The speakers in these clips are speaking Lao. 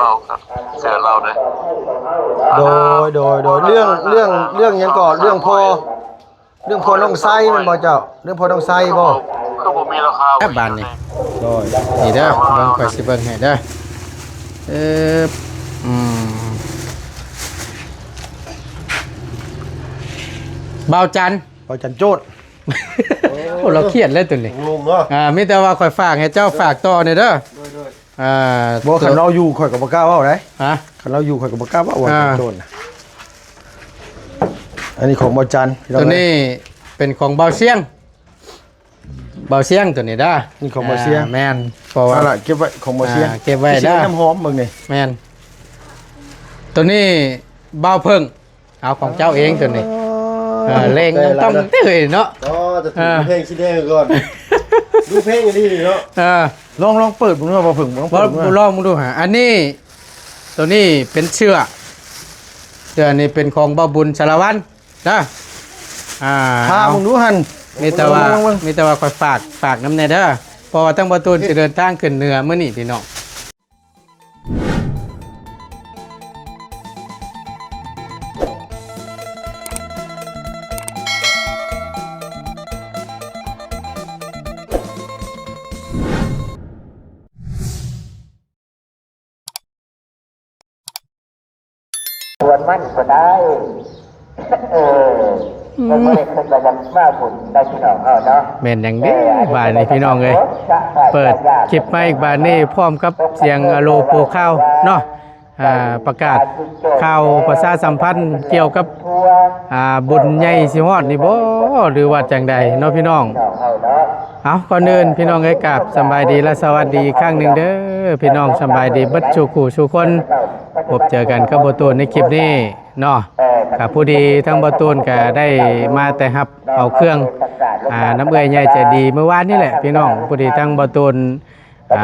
ລາວ ເສືອລາວເດ້. ໂດຍ ໂດຍ ໂດຍ ເລື່ອງ ເລື່ອງ ເລື່ອງຫຍັງກໍ ເລື່ອງພໍ່ ເລື່ອງພໍ່ນ້ອງໄຊແມ່ນບໍ່ເຈົ້າ? ເລື່ອງພໍ່ນ້ອງໄຊບໍ່? ຄືບໍ່ມີລາຄາ ແບບບາດນີ້. ໂດຍ ນີ້ເດີ ເບິ່ງ ຂ້ອຍຊິເບິ່ງໃຫ້ເດີ. ເອີ ອືມ ບ່າວຈັນ ບ່າວຈັນໂຈດ. ໂອ້ ລາວຄຽດເລີຍໂຕນີ້. ງງເນາະ. ອ່າ ມີແຕ່ວ່າຂ້ອຍຝາກໃຫ້ເຈົ້າຝາກຕໍ່ນີ້ເດີ. ໂດຍ ໂດຍ. ອ່າ ບໍ່ ຄັນລາວຢູ່ຂ້ອຍກໍບໍ່ກ້າເວົ້າໄດ໋. ຮະ? ຄັນລາວຢູ່ຂ້ອຍກໍບໍ່ກ້າເວົ້າວ່າ ອ່າ ໂຈນນະ. ອັນນີ້ຂອງບ່າວຈັນ ໂຕນີ້ເປັນຂອງບ່າວຊຽງ ບ່າວຊຽງໂຕນີ້ເດີ. ນີ້ຂອງບ່າວຊຽງ. ອ່າ ແມ່ນ ເພາະວ່າ ເອົາລະ ເກັບໄວ້ຂອງບ່າວຊຽງ. ອ່າ ເກັບໄວ້ເດີ ນ້ຳຫອມເບິ່ງນີ້. ແມ່ນ ໂຕນີ້ບ່າວເຜິ້ງ. ເອົາຂອງເຈົ້າເອງໂຕນີ້. ເອີ ເອີ ແລງນ້ຳຕ້ອມເດ້ເນາະ. ອໍ ຈະຖືກ ເອີ ເພງຊິແດງກ່ອນ. ດູເພງອັນນີ້ເນາະ. ເອີ ລອງ ລອງເປີດເບິ່ງເນາະ ບໍ່ເພິ່ງ ລອງເປີດເບິ່ງ ລອງເບິ່ງດູຫາ. ອັນນີ້ໂຕນີ້ເປັນເສື້ອ ເສື້ອນີ້ເປັນຂອງບ່າວບຸນສາລະວັນເດີ. ອ່າ ພາເບິ່ງດູຫັ້ນ. ມີແຕ່ວ່າ ເບິ່ງ ມີແຕ່ວ່າຂ້ອຍຝາກ ຝາກນຳແດ່ເດີ ເພາະວ່າທາງບ່າວຕູນຊິເດີນທາງຂຶ້ນເໜືອມື້ນີ້ພີ່ນ້ອງ. ສວນມັນກໍໄດ້ ເອີ ອືມ ເພິ່ນບໍ່ໄດ້ ເພິ່ນວ່າຢາກມາບຸນໄດ້ພີ່ນ້ອງເຮົາເນາະ. ແມ່ນຫຍັງເດ້ ເອີ ບາດນີ້ພີ່ນ້ອງເອີຍ ເປີດຄລິບມາອີກບາດນີ້ ພ້ອມກັບສຽງອາໂລໂປຄາວເນາະ. ອ່າ ປະກາດຂ່າວປະຊາສຳພັນກ່ຽວກັບ ອ່າ ບຸນໃຫຍ່ຊິຮອດນີ້ບໍ່ ຫຼືວ່າຈັ່ງໃດເນາະພີ່ນ້ອງ. ເອົາ ກ່ອນອື່ນພີ່ນ້ອງເອີຍ ກາບສຳບາຍດີ ແລະ ສະຫວັດດີອີກຄັ້ງໜຶ່ງເດີພີ່ນ້ອງ. ສຳບາຍດີເບິດສູ່ຜູ້ສູ່ຄົນ ພົບເຈີກັນກັບບ່າວຕູນໃນຄລິບນີ້ເນາະ. ກະພໍດີທາງບ່າວຕູນກະໄດ້ມາແຕ່ຮັບເອົາເຄື່ອງ ອ່າ ນຳເອື້ອຍໃຫຍ່ໃຈດີມື້ວານນີ້ແຫຼະພີ່ນ້ອງ. ພໍດີທາງບ່າວຕູນ ອ່າ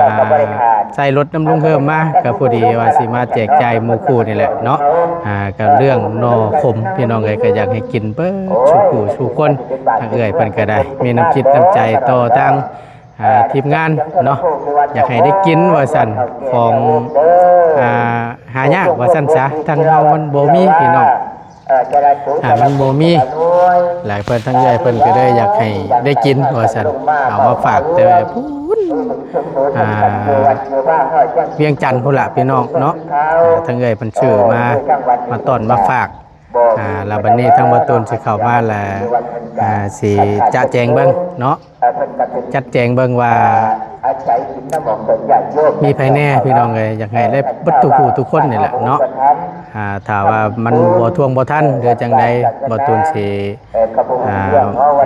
ໃສ່ລົດນຳລຸງເຮີມມາ ກໍພໍດີວ່າຊິມາແຈກຈ່າຍໝູ່ຄູ່ນີ້ແຫຼະເນາະ. ອ່າ ກໍເລື່ອງໜໍ່ຂົມ ພີ່ນ້ອງເອີຍ ກໍຢາກໃຫ້ກິນເບິດສູ່ຄູ່ສູ່ຄົນ. ທາງເອື້ອຍເພິ່ນກໍໄດ້ມີນ້ຳຈິດນ້ຳໃຈຕໍ່ທາງ ອ່າ ທີມງານເນາະ ຢາກໃຫ້ໄດ້ກິນວ່າຊັ້ນ ຂອງ ອ່າ ຫາຍາກວ່າຊັ້ນຊະ ທາງເຮົາມັນບໍ່ມີ ພີ່ນ້ອງ. ອ່າ ມັນບໍ່ມີ ແລະ ເພິ່ນ ທາງເອື້ອຍເພິ່ນກໍເລີຍຢາກໃຫ້ໄດ້ກິນວ່າຊັ້ນ ເອົາມາຝາກແຕ່ພຸ້ນ ອ່າ ວຽງຈັນພຸ້ນລະພີ່ນ້ອງເນາະ. ອ່າ ທາງເອື້ອຍເພິ່ນຊື້ມາ ມາຕ້ອນມາຝາກ. ອ່າ ແລ້ວບັດນີ້ທາງບ່າວຕູນຊິເຂົ້າມາ ແລະ ອ່າ ຊິຈະແຈງເບິ່ງເນາະ ຈັດແຈງເບິ່ງວ່າມີໃຜແດ່ພີ່ນ້ອງເອີຍ. ຢາກໃຫ້ໄດ້ເບິດທຸກຜູ້ທຸກຄົນນີ້ແຫຼະເນາະ. ອ່າ ຖ້າວ່າມັນບໍ່ທວງບໍ່ທັນ ຫຼືຈັ່ງໃດ ບ່າວຕູນຊິ ອ່າ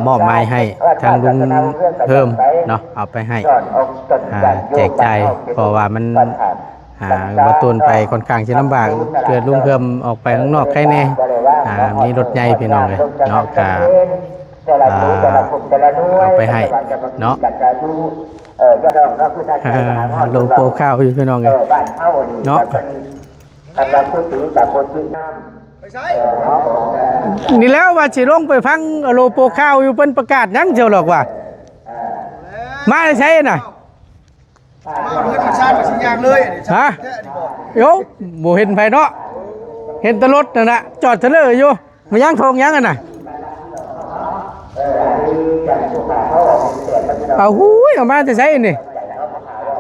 ມອບໝາຍໃຫ້ທາງລຸງເຮີມເນາະ ເອົາໄປໃຫ້ ອ່າ ແຈກຈ່າຍ ເພາະວ່າມັນ ອ່າ ບ່າວຕູນໄປຂ້ອນຂ້າງຊິລຳບາກ ເພື່ອລຸງເຮີມອອກໄປຂ້າງນອກໃຄແດ່. ອ່າ ມີລົດໃຫຍ່ພີ່ນ້ອງເອີຍເນາະ ກະ ອ່າ ເອົາໄປໃຫ້ເນາະ. ອ່າ ໂລໂປຄາວຢູ່ພີ່ນ້ອງເອີຍເນາະ. ນີ້ແລ້ວວ່າຊິລົງໄປຟັງໂລໂປຄາວຢູ່ ເພິ່ນປະກາດຫຍັງເຈົ້າຫຼອກວ່າ ມາແຕ່ໃສນະ? ມາເຮືອນມັນຊານມັນຊິຍ່າງເລີຍ ຮະ? ໂອ້ ບໍ່ເຫັນໃຜເນາະ ເຫັນແຕ່ລົດນັ້ນນະ ຈອດເທີເລີຢູ່. ມາຫຍັງ ຖົງຫຍັງຫັ້ນນະ? ເອົາ ຫູຍ ເອົາມາແຕ່ໃສນີ້?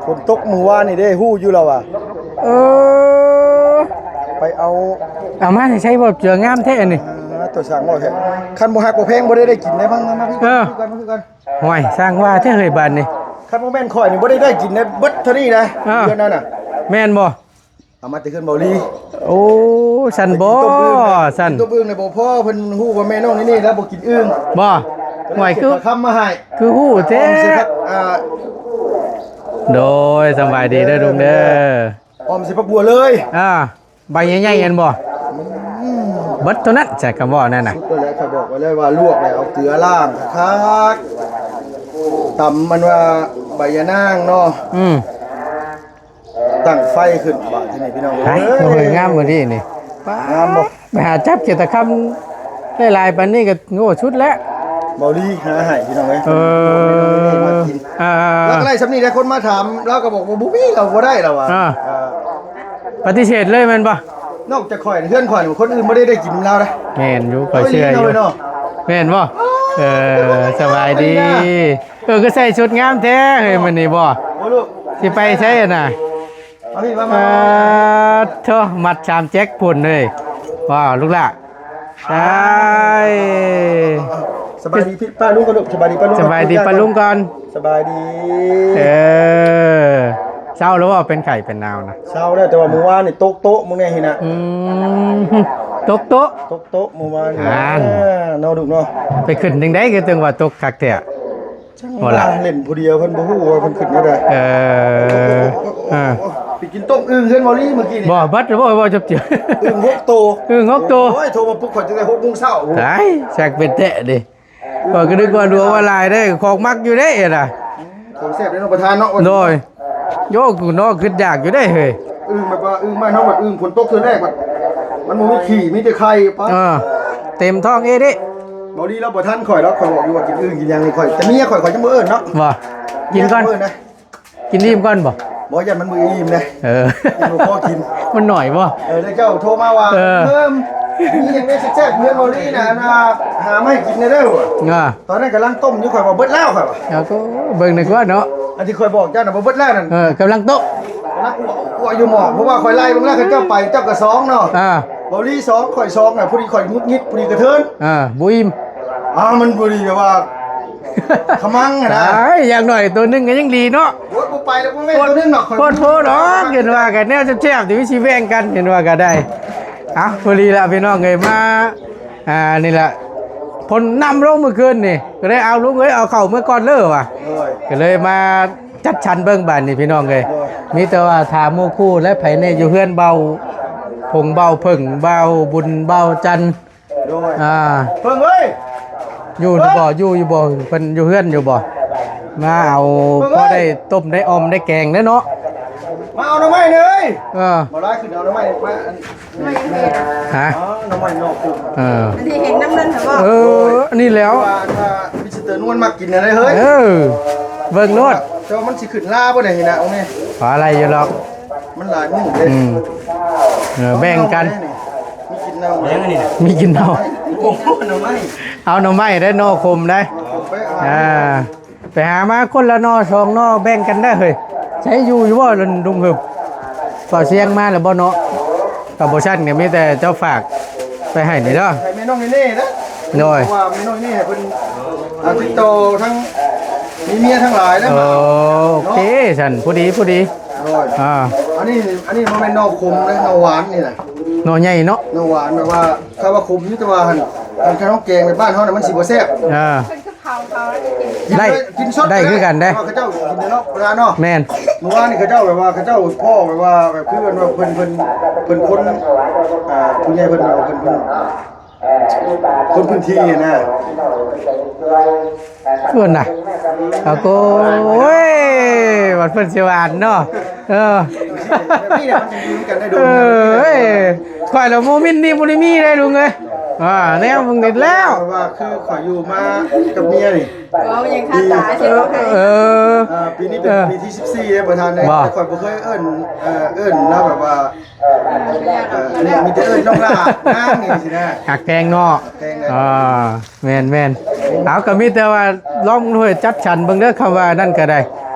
ຝົນຕົກມື້ວານນີ້ເດ້ ຮູ້ຢູ່ລາວວ່າ. ເອີ ໄປເອົາ ເອົາມາແຕ່ໃສ ບໍ່ເຈີງາມແທ້ອັນນີ້. ອ່າ ຕົວຊ່າງເວົ້າແທ້ ຄັນບໍ່ຮັກບໍ່ແພງບໍ່ໄດ້ ໄດ້ກິນໄດ້. ມາ ມາ ມາ ເອີ ມາຄືກັນ ມາຄືກັນ. ໂອ້ຍ ຊ່າງວ່າແທ້ເຮີ້ຍ ບາດນີ້ ຄັນບໍ່ແມ່ນຂ້ອຍນີ້ບໍ່ໄດ້ ໄດ້ກິນໄດ້ເບິດເທົ່ານີ້ນະ. ອ່າ ເດືອນນັ້ນນະ ແມ່ນບໍ່? ເອົາມາແຕ່ເຮືອນເບົາລີ. ໂອ້ ຊັ້ນບໍ່ ຊັ້ນ ຕົບອຶ່ງນະ ບໍ່ພໍ ເພິ່ນຮູ້ວ່າແມ່ນ້ອງນີ້ນີ້ ລາວບໍ່ກິນອຶ່ງ. ບໍ່ ໂອ້ຍ ຄືຄຳມາໃຫ້ ຄືຮູ້ແທ້. ອ່າ ໂດຍ ສະບາຍດີເດີລຸງເດີ ອ້ອມໃສ່ຜັກບົວເລີຍ. ອ່າ ໃບໃຫຍ່ໆ ແມ່ນບໍ່? ອືມ ເບິດເທົ່ານັ້ນ ໃສ່ຄຳເວົ້ານັ້ນນະ. ສຸດແລ້ວ ຂ້ອຍບອກໄວ້ເລີຍວ່າ ລວກແລ້ວເອົາເກືອລ້າງຄັກໆ ຕຳມັນວ່າໃບຍານາງເນາະ. ອືມ ຕັ້ງໄຟຂຶ້ນບາດທີນີ້ພີ່ນ້ອງເອີຍ. ໂອ້ຍ ງາມບໍ່ດີນີ້ ປ້າ ງາມບໍ່? ໄປຫາຈັບເຂດຕະຄຳຫຼາຍໆ ປານນີ້ກໍ ໂອ້ ສຸດແລ້ວ. ເບົາລີຫາໃຫ້ພີ່ນ້ອງເອີຍ. ເອີ ມາກິນ ອ່າ ລາວກໍໄດ້ຊ່ຳນີ້ແຫຼະ ຄົນມາຖາມ ລາວກໍບອກວ່າບໍ່ມີ ລາວບໍ່ໄດ້ ລາວວ່າ. ອ່າ ອ່າ ປະຕິເສດເລີຍແມ່ນບໍ່? ນອກຈາກຂ້ອຍ ເຮືອນຂ້ອຍນີ້ ຄົນອື່ນບໍ່ໄດ້ ໄດ້ກິນນຳລາວເດ້. ແມ່ນຢູ່ ຂ້ອຍເຊື່ອຢູ່. ເອົາອີ່ຫຼີເນາະ. ແມ່ນບໍ່? ເອີ ສະບາຍດີ. ເອີ ຄືໃສ່ຊຸດງາມແທ້ເຮີ້ຍ ມື້ນີ້ບໍ່? ໂອ້ລູກ ຊິໄປໃສຫັ້ນນະ? ເອົານີ້ມາ ມາ ປາດໂທ້ ມັດສາມແຈັກພຸ້ນເລີຍ. ວ້າວ ລູກຫຼ້າ. ໃຊ່ ສະບາຍດີພີ່ປ້າລຸງກ່ອນລູກ. ສະບາຍດີປ້າລຸງ ສະບາຍດີປ້າລຸງກ່ອນ. ສະບາຍດີ. ເອີ ເຊົາແລ້ວບໍ່ ເປັນໄຂ້ເປັນໜາວນະ? ເຊົາແລ້ວ ແຕ່ວ່າມື້ວານນີ້ຕົກໂຕະ ມື້ນີ້ຫັ້ນນະ. ອືມ ຕົກໂຕະ ຕົກໂຕະມື້ວານນີ້. ອ່າ ເນາະລູກເນາະ. ໄປຂຶ້ນຈັ່ງໃດ ຄືຈັ່ງວ່າຕົກຄັກແທ້? ຈັ່ງວ່າ ວ່າລະ ເຫຼັ້ນຜູ້ດຽວ ເພິ່ນບໍ່ຮູ້ວ່າເພິ່ນຂຶ້ນແນວໃດ. ເອີ ເອີ ໄປກິນຕົ້ມອຶ່ງເຮືອນເບົາລີເມື່ອກີ້ນີ້. ບໍ່ ເບິດແລ້ວບໍ່ ບໍ່ຈັບເຈືອ. ອຶ່ງຫົກໂຕ ອຶ່ງຫົກໂຕ. ໂອ້ຍ ໂທມາປຸກຂ້ອຍຕັ້ງແຕ່ຫົກໂມງເຊົ້າ. ຕາຍ ແຊກເປັນແທ້ເດ້. ຂ້ອຍກໍນຶກວ່າຫຼວງວ່າຫຼາຍເດ້ ຂອງມັກຢູ່ເດ້ນະ. ຂອງແຊບເດ້ເນາະປະທານເນາະ. ໂດຍ. ໂຍ ກູເນາະ ຄຶດຢາກຢູ່ເດ້ເຮີ້ຍ. ອຶ່ງແບບວ່າອຶ່ງບ້ານເຮົາ ບັດອຶ່ງຝົນຕົກເທື່ອແລກ ບັດມັນບໍ່ມີຂີ້ ມີແຕ່ໄຂ່. ເອີ ເຕັມທ້ອງເອເດ້. ເບົາລີລາວບໍ່ທັນຂ້ອຍດອກ ຂ້ອຍບອກຢູ່ວ່າກິນອຶ່ງກິນຫຍັງນີ້ ຂ້ອຍ ແຕ່ເມຍຂ້ອຍ ຂ້ອຍຍັງບໍ່ເອີ້ນເນາະ. ວ່າ ກິນກ່ອນ ເມຍບໍ່ເອີ້ນນະ. ກິນອີ່ມກ່ອນບໍ່? ບໍ່ ຢ້ານມັນບໍ່ອີ່ມເດ້. ເອີ ຍັງບໍ່ພໍກິນ. ມັນໜ້ອຍບໍ່? ເອີ ແລ້ວເຈົ້າໂທມາວ່າ ເອີ ເອີ ມີຫຍັງແດ່ແຊບໆ ເຮືອນເບົາລີນະ ອັນນ່າ ຫາມາໃຫ້ກິນແດ່ເດີ. ອ່າ ຕອນນັ້ນກຳລັງຕົ້ມຢູ່ ຂ້ອຍວ່າເບິດແລ້ວ ຂ້ອຍວ່າ. ເອົາ ກໍເບິ່ງໜ້ອຍກວ່າເນາະ. ອັນທີ່ຂ້ອຍບອກເຈົ້ານະ ບໍ່ເບິດແລ້ວນັ້ນ. ເອີ ກຳລັງໂຕະ ກຳລັງອົວ ອົວຢູ່ໝໍ້ ເພາະວ່າຂ້ອຍໄລ່ເບິ່ງແລ້ວ ເຂົາເຈົ້າໄປ ເຈົ້າກໍສອງເນາະ. ອ່າ ເບົາລີສອງ ຂ້ອຍສອງນະ ພໍດີຂ້ອຍຫງຸດຫງິດ ພໍດີກະເທີນ. ອ່າ ບໍ່ອີ່ມ. ອ່າ ມັນບໍ່ດີແບບວ່າຂະມັງຫັ້ນນະ. ຕາຍ ຢ່າງໜ້ອຍໂຕໜຶ່ງກໍຍັງດີເນາະ. ໂອ້ຍ ບໍ່ໄປແລ້ວ ບໍ່ແມ່ນໂຕໜຶ່ງດອກ ໂພດໂພດອກ ເຫັນວ່າກັນແນວແຊບໆ ທີ່ມີຊິແບ່ງກັນ ເຫັນວ່າກໍໄດ້. ເອົ້າ ພໍດີລະພີ່ນ້ອງເອີຍ ມາ ອ່າ ນີ້ລະ ຝົນນຳລົງມື້ຄືນນີ້ ກໍເລີຍ ເອົາ ລຸງເອີຍ ເອົາເຂົ້າເມືອກ່ອນເດີວ່າ. ໂດຍ. ກໍເລີຍມາຈັດສັນເບິ່ງບາດນີ້ພີ່ນ້ອງເອີຍ. ໂດຍ. ມີແຕ່ວ່າຖາມໝູ່ຄູ່ ແລະ ໃຜແນ່ຢູ່ເຮືອນເບົາ ຜົງເບົາເຜິ້ງ ເບົາບຸນ ເບົາຈັນ. ໂດຍ. ອ່າ ເພິ່ນເອີຍ ຢູ່ຢູ່ບໍ່? ເອີ ຢູ່ຢູ່ບໍ່? ເພິ່ນຢູ່ເຮືອນຢູ່ບໍ່? ມາເອົາ ເພິ່ນເອີຍ ພໍໄດ້ຕົ້ມໄດ້ອ່ອມໄດ້ແກງແລ້ວເນາະ. ມາເອົາໜໍ່ໄມ້ເດີ. ເອີ ບໍ່ຫຼາຍຂຶ້ນ ເອົາໜໍ່ໄມ້ມາ. ຮະ? ອໍ ໜໍ່ໄມ້ໜໍ່ຄຸມ. ເອີ ອັນທີ່ເຫັນນຳນັ້ນຫະບໍ່? ເອີ ອັນນີ້ແຫຼ້ວ ວ່າ ວ່າມິສເຕີນວນມັກກິນນະເຮີ້ຍ. ເອີ ເບິ່ງໂລດ ແຕ່ວ່າມັນຊິຂຶ້ນລາບໍ່ໄດ້ນີ້ນະ. ໂອ້ແມ່ ພໍໄດ້ຢູ່ດອກ. ມັນຫຼາຍໝູ່ເດ້. ອືມ ເອີ ແບ່ງກັນ. ມີກິນເນົ່າ ມີກິນເນົ່າ. ໂອ້ ໜໍ່ໄມ້ ເອົາໜໍ່ໄມ້ໄດ້ ໜໍ່ຂົມໄດ້. ເອົາໄປເອົາ. ອ່າ ໄປຫາມາຄົນລະໜໍ່ສອງໜໍ່ ແບ່ງກັນໄດ້ເຮີ້ຍ. ໃຊ້ຢູ່ຢູ່ບໍ່ລຸງຫຶບ? ເວົ້າສຽງມາແລ້ວບໍ່ເນາະ? ກໍບໍ່ຊັ້ນກໍມີແຕ່ເຈົ້າຝາກໄປໃຫ້ນີ້ເດີ. ໃຫ້ແມ່ນ້ອງເນເນ່ນະ. ໂດຍ. ເພາະວ່າແມ່ນ້ອງເນເນ່ເພິ່ນ ອ່າ ຕິດຕໍ່ທັງມີເມຍທັງຫຼາຍແລ້ວ. ໂອເຄ ຊັ້ນ ພໍດີ ພໍດີ. ໂດຍ. ອ່າ ອັນນີ້ ອັນນີ້ບໍ່ແມ່ນໜໍ່ຂົມນະ ໜໍ່ຫວານນີ້ນະ. ໜໍ່ໃຫຍ່ເນາະ ໜໍ່ຫວານ. ແບບວ່າ ຖ້າວ່າຂົມຢູ່ ແຕ່ວ່າຫັ້ນ ຄັນເຮົາແກງໃນບ້ານເຮົານະ ມັນຊິບໍ່ແຊບ. ອ່າ ກິນສົດ ໄດ້ ໄດ້ຄືກັນເດ້. ເຂົາເຈົ້າກິນເນາະ ເວລາເນາະ. ແມ່ນ. ເມື່ອວານນີ້ເຂົາເຈົ້າແບບວ່າ ເຂົາເຈົ້າພໍແບບວ່າ ແບບຄືເພິ່ນວ່າ ເພິ່ນ ເພິ່ນ ເພິ່ນຄົນ ອ່າ ຜູ້ໃຫຍ່ເພິ່ນເພິ່ນ ເພິ່ນ ຄົນພື້ນທີ່ນະ. ເພິ່ນນະ ເອົາໂກຍ ວັດເພິ່ນຊິຫວານເນາະ. ເອີ ແບບນີ້ແຫຼະ ມັນຈະຢູ່ນຳກັນໄດ້ດົນ. ເອີຍ ຂ້ອຍລະໂມເມັນນີ້ບໍ່ໄດ້ມີໄດ໋ລຸງເອີຍ. ອ່າ ແນວເບິ່ງນີ້ແລ້ວ ວ່າຄືຂ້ອຍຢູ່ມາກັບເມຍນີ້ ເວົ້າຍັງຄາຕາເສຍ. ເອີ ອ່າ ປີນີ້ເປັນ ເອີ ປີທີສິບສີ່ແລ້ວປະທານເອີຍ. ຂ້ອຍບໍ່ເຄີຍເອີ້ນ ເອີ ເອີ້ນລາວແບບວ່າ ເອີ ອັນນີ້ມີແຕ່ເອີ້ນນ້ອງຫຼ້ານາງນີ້ຊີ້ນະ. ຮັກແພງເນາະ. ແພງເນາະ. ອ່າ ແມ່ນໆ. ເອົາ ກໍມີແຕ່ວ່າລອງເຮົາຈັດສັນເບິ່ງເດີ ຄຳວ່ານັ້ນກໍໄດ້.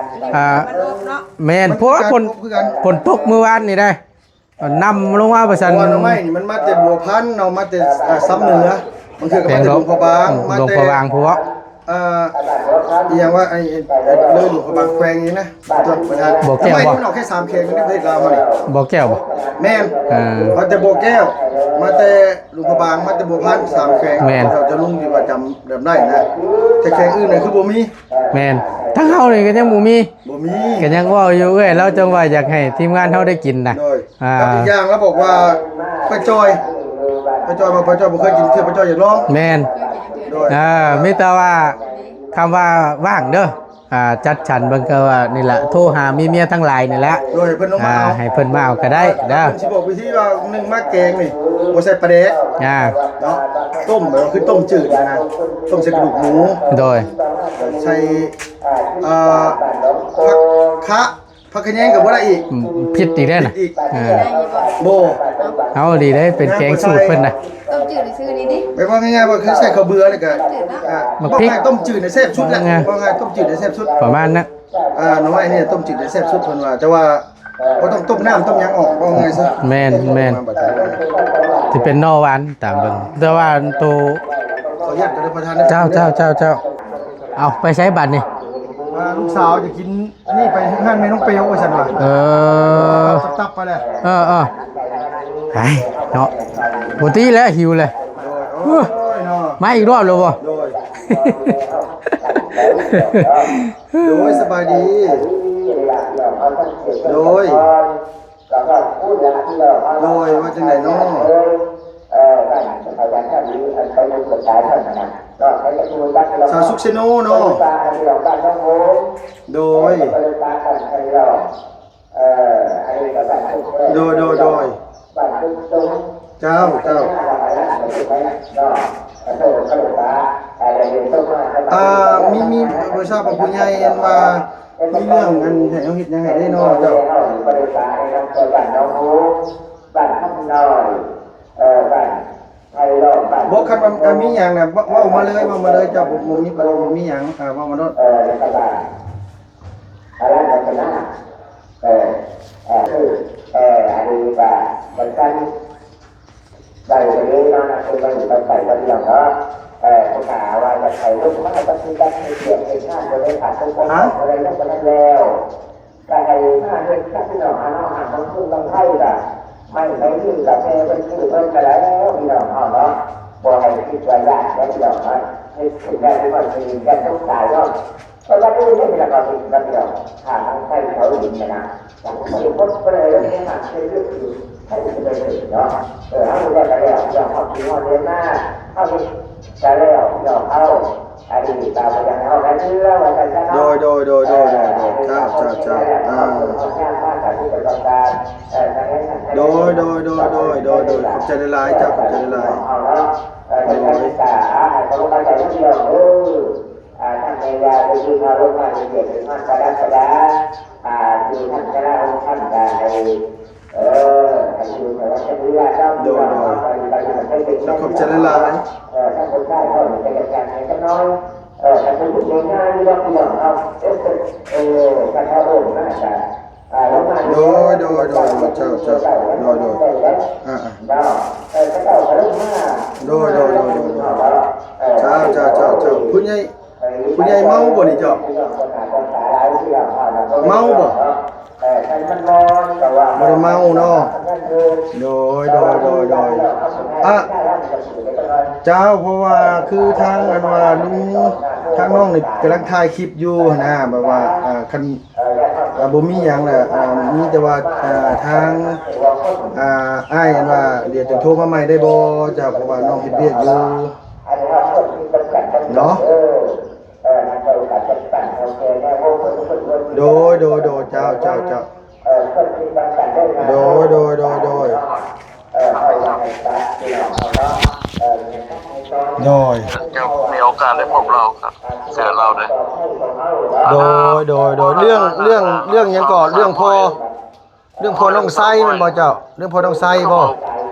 ອ່າ ແມ່ນ ເພາະວ່າຝົນ ຝົນຕົກມື້ວານນີ້ໄດ໋ ນຳລົງມາວ່າຊັ້ນ. ເພາະວ່າໜໍ່ໄມ້ນີ້ມັນມາແຕ່ບົວພັນເນາະ ມາແຕ່ ເອີ ຊຳເໜືອ. ບາງເທື່ອກໍມາແຕ່ຫຼວງພະບາງ ມາແຕ່ຫຼວງພະບາງພຸ້ນເນາະ. ອ່າ ອີ່ຫຍັງວະ ໄອ້ ເລີຍຫຼວງພະບາງແຂວງນີ້ນະ ບໍ່ແກ້ວບໍ່? ໜໍ່ໄມ້ມັນອອກແຄ່ສາມແຂວງໃນປະເທດລາວເຮົານີ້. ບໍ່ແກ້ວບໍ່? ແມ່ນ. ອ່າ ມາແຕ່ບໍ່ແກ້ວ ມາແຕ່ ຫຼວງພະບາງ ມາແຕ່ບົວພັນ ສາມແຂວງ. ແມ່ນ. ເຂົາເຈົ້າລຸງທີ່ວ່າຈຳ ຈຳໄດ້ນະ ແຕ່ແຂວງອື່ນນະຄືບໍ່ມີ. ແມ່ນ. ທາງເຮົານີ້ກໍຍັງບໍ່ມີ. ບໍ່ມີ. ກໍຍັງເວົ້າຢູ່ ເອື້ອຍລາວຈັ່ງວ່າຢາກໃຫ້ທີມງານເຮົາໄດ້ກິນນະ. ໂດຍ. ອ່າ ກັບອີກຢ່າງລາວບອກວ່າ ປ້າຈ້ອຍ ປ້າຈ້ອຍວ່າ ປ້າຈ້ອຍບໍ່ເຄີຍກິນເທື່ອ ປ້າຈ້ອຍຢາກລອງ. ແມ່ນ. ໂດຍ. ເອີ ມີແຕ່ວ່າ ຄຳວ່າວ່າງເດີ ອ່າ ຈັດສັນເບິ່ງ ກໍວ່ານີ້ລະ ໂທຫາເມຍໆທັງຫຼາຍນີ້ລະ. ໂດຍ. ເພິ່ນລົງມາເອົາ ອ່າ ໃຫ້ເພິ່ນມາເອົາກໍໄດ້ເດີ. ເພິ່ນຊິບອກວິທີວ່າ ໜຶ່ງ ມາແກງນີ້ ບໍ່ໃສ່ປາແດກ. ອ່າ ເນາະ ຕົ້ມ ແບບວ່າຄືຕົ້ມຈືດນະ ຕົ້ມໃສ່ກະດູກໝູ. ໂດຍ. ໃສ່ ອ່າ ຜັກຄະ ຜັກຂະແຍງກໍບໍ່ໄດ້ອີກ ອືມ ຜິດອີກແລ້ວນະ ຜິດອີກ ເອີ ບໍ່ ເອົາດີເດ້ ເປັນແກງສູດເພິ່ນນະ ຕົ້ມຈືດຊື່ນີ້ຕິ ແບບວ່າງ່າຍໆວ່າຄືໃສ່ເຂົ້າເບືອແລ້ວກໍ ຕົ້ມຈືດເນາະ ອ່າ ໝາກພິກ ເວົ້າງ່າຍຕົ້ມຈືດນີ້ແຊບສຸດແຫຼະ ເອີ ເວົ້າງ່າຍຕົ້ມຈືດນີ້ແຊບສຸດ ປະມານນັ້ນ ອ່າ ໜໍ່ໄມ້ນີ້ຕົ້ມຈືດນີ້ແຊບສຸດເພິ່ນວ່າ ແຕ່ວ່າບໍ່ຕ້ອງຕົ້ມນ້ຳຕົ້ມຫຍັງອອກ ເວົ້າງ່າຍຊະ ແມ່ນໆ ຊິເປັນໜໍ່ຫວານຕາມເບິ່ງ ແຕ່ວ່າໂຕ ຂໍອະນຸຍາດເດີປະທານ ເຈົ້າ ເຈົ້າ ເຈົ້າ ເຈົ້າ ເອົາໄປໃສບັດນີ້ ອ່າ ລູກສາວຈະກິນ ອັນນີ້ໄປເຮືອນແມ່ນ້ອງເປວວ່າຊັ້ນວ່າ ເອີ ຕັບໆໄປແລ້ວ ເອີໆ ໄປເນາະ ບໍ່ຕິແລ້ວ ຫິວແລ້ວ ໂດຍ ໂອ້ຍເນາະ ມາອີກຮອບແລ້ວບໍ່ ໂດຍ ໂດຍ ສະບາຍດີ ໂດຍ ໂດຍ ວ່າຈັ່ງໃດເນາະ ສາວສຸກເຊໂນເນາະ ໂດຍ ໂດຍ ໂດຍ ໂດຍ ເຈົ້າ ເຈົ້າ ອ່າ ມີ ມີ ບໍ່ຊາບວ່າຜູ້ໃຫຍ່ອັນວ່າ ມີເລື່ອງອັນໃຫ້ເຮົາເຮັດຫຍັງໃຫ້ໄດ້ເນາະ ເຈົ້າ ບໍ່ ຄັນວ່າ ອ່າ ມີຫຍັງນະ ເວົ້າ ເວົ້າມາເລີຍ ເວົ້າມາເລີຍ ເຈົ້າ ບໍ່ ບໍ່ມີ ບໍ່ມີຫຍັງ ອ່າ ເວົ້າມາໂລດ ເອີ ລະກະວ່າ ອາລາທະນາ ເອີ ເອີ ຄື ເອີ ອັນນີ້ກະ ມັນກັນ ໄດ້ໄປເລີຍເນາະ ນະ ເພິ່ນມາຢູ່ກັບໄປກັບເລື່ອງເນາະ ເອີ ຜູ້ຂ້າວ່າຢາກໃຫ້ລົງມາປະຕິບັດໃຫ້ວຽກເຮັດງານ ບໍ່ໄດ້ຂາດຕົກບົກຜ່ອງ ບໍ່ໄດ້ຍັງບໍ່ທັນແລ້ວ ກະໃຫ້ມາເຮັດກັບພີ່ນ້ອງເຮົາເນາະ ຫາກບາງຄົນບາງໄທກະ ໄມ້ໃບນີ້ກະແມ່ເພິ່ນຊື້ເພິ່ນກະແລ້ວ ພີ່ນ້ອງເຮົາເນາະ ບໍ່ໃຫ້ຄິດວ່າຢ້ານເດີພີ່ນ້ອງເນາະ ເຮັດຂຶ້ນໄດ້ທີ່ວ່າຊິຢ້ານຕົກຕາຍເນາະ ເພາະວ່າອື່ນໄດ້ເວລາເຂົາເຮັດກັບພີ່ນ້ອງ ຖ້າບາງໄທເຂົາເຫັນນະ ບໍ່ໄດ້ພົບບໍ່ໄດ້ເລີຍ ເຮັດມາເຮັດຢູ່ ໃຜຊິໄປເຮັດເນາະ ເອີ ເຮົາໄດ້ກະແລ້ວ ພີ່ນ້ອງເຮົາກິນຮອດເດືອນມາ ເຮົາເຮັດກະແລ້ວ ພີ່ນ້ອງເຮົາ ໂດຍ ໂດຍ ໂດຍ ໂດຍ ໂດຍ ເຈົ້າ ເຈົ້າ ເຈົ້າ ອ່າ ໂດຍ ໂດຍ ໂດຍ ໂດຍ ໂດຍ ຂອບໃຈຫຼາຍໆ ເຈົ້າ ຂອບໃຈຫຼາຍໆ ໂດຍ ໂດຍ ໂດຍ ຂອບໃຈຫຼາຍໆ ເອີ ທ່ານຜູ້ຊາຍເຮົານີ້ກໍຢາກຈະໃຫ້ຈັກໜ້ອຍ ເອີ ທ່ານຜູ້ຍິງງ່າຍໆນີ້ດອກ ພີ່ນ້ອງເຮົາ ເອີ ເອີ ທ່ານເຮົາໂອ້ມາຈາກ ອ່າ ໂດຍ ໂດຍ ໂດຍ ໂດຍ ເຈົ້າ ເຈົ້າ ໂດຍ ໂດຍ ອ່າ ອ່າ ເນາະ ເອີ ເຂົາເຈົ້າກໍລົງມາ ໂດຍ ໂດຍ ໂດຍ ໂດຍ ເອີ ເຈົ້າ ເຈົ້າ ເຈົ້າ ເຈົ້າ ຜູ້ໃຫຍ່ ຜູ້ໃຫຍ່ເມົາບໍ່ນີ້ເຈົ້າ? ເມົາບໍ່? ບໍ່ໄດ້ເມົາເນາະ. ໂດຍ ໂດຍ ໂດຍ ໂດຍ ອະ ເຈົ້າ ເພາະວ່າຄືທາງອັນວ່າລຸງ ທາງນ້ອງນີ້ກຳລັງຖ່າຍຄລິບຢູ່ຫັ້ນນະ ແບບວ່າ ອ່າ ຄັນ ອ່າ ບໍ່ມີຫຍັງແຫຼະ ອ່າ ມີແຕ່ວ່າ ອ່າ ທາງ ອ່າ ອ້າຍອັນວ່າ ດຽວຈະໂທມາໃໝ່ໄດ້ບໍ່ເຈົ້າ? ເພາະວ່ານ້ອງເຮັດວຽກຢູ່ເນາະ. ໂດຍ ໂດຍ ໂດຍ ເຈົ້າ ເຈົ້າ ເຈົ້າ ໂດຍ ໂດຍ ໂດຍ ໂດຍ ໂດຍ ເຈົ້າມີໂອກາດໄດ້ພົບລາວກໍເຊື່ອລາວເດ້. ໂດຍ ໂດຍ ໂດຍ ເລື່ອງ ເລື່ອງ ເລື່ອງຫຍັງກໍ ເລື່ອງພໍ່ ເລື່ອງພໍ່ນ້ອງໄຊແມ່ນບໍ່ເຈົ້າ? ເລື່ອງພໍ່ນ້ອງໄຊບໍ່?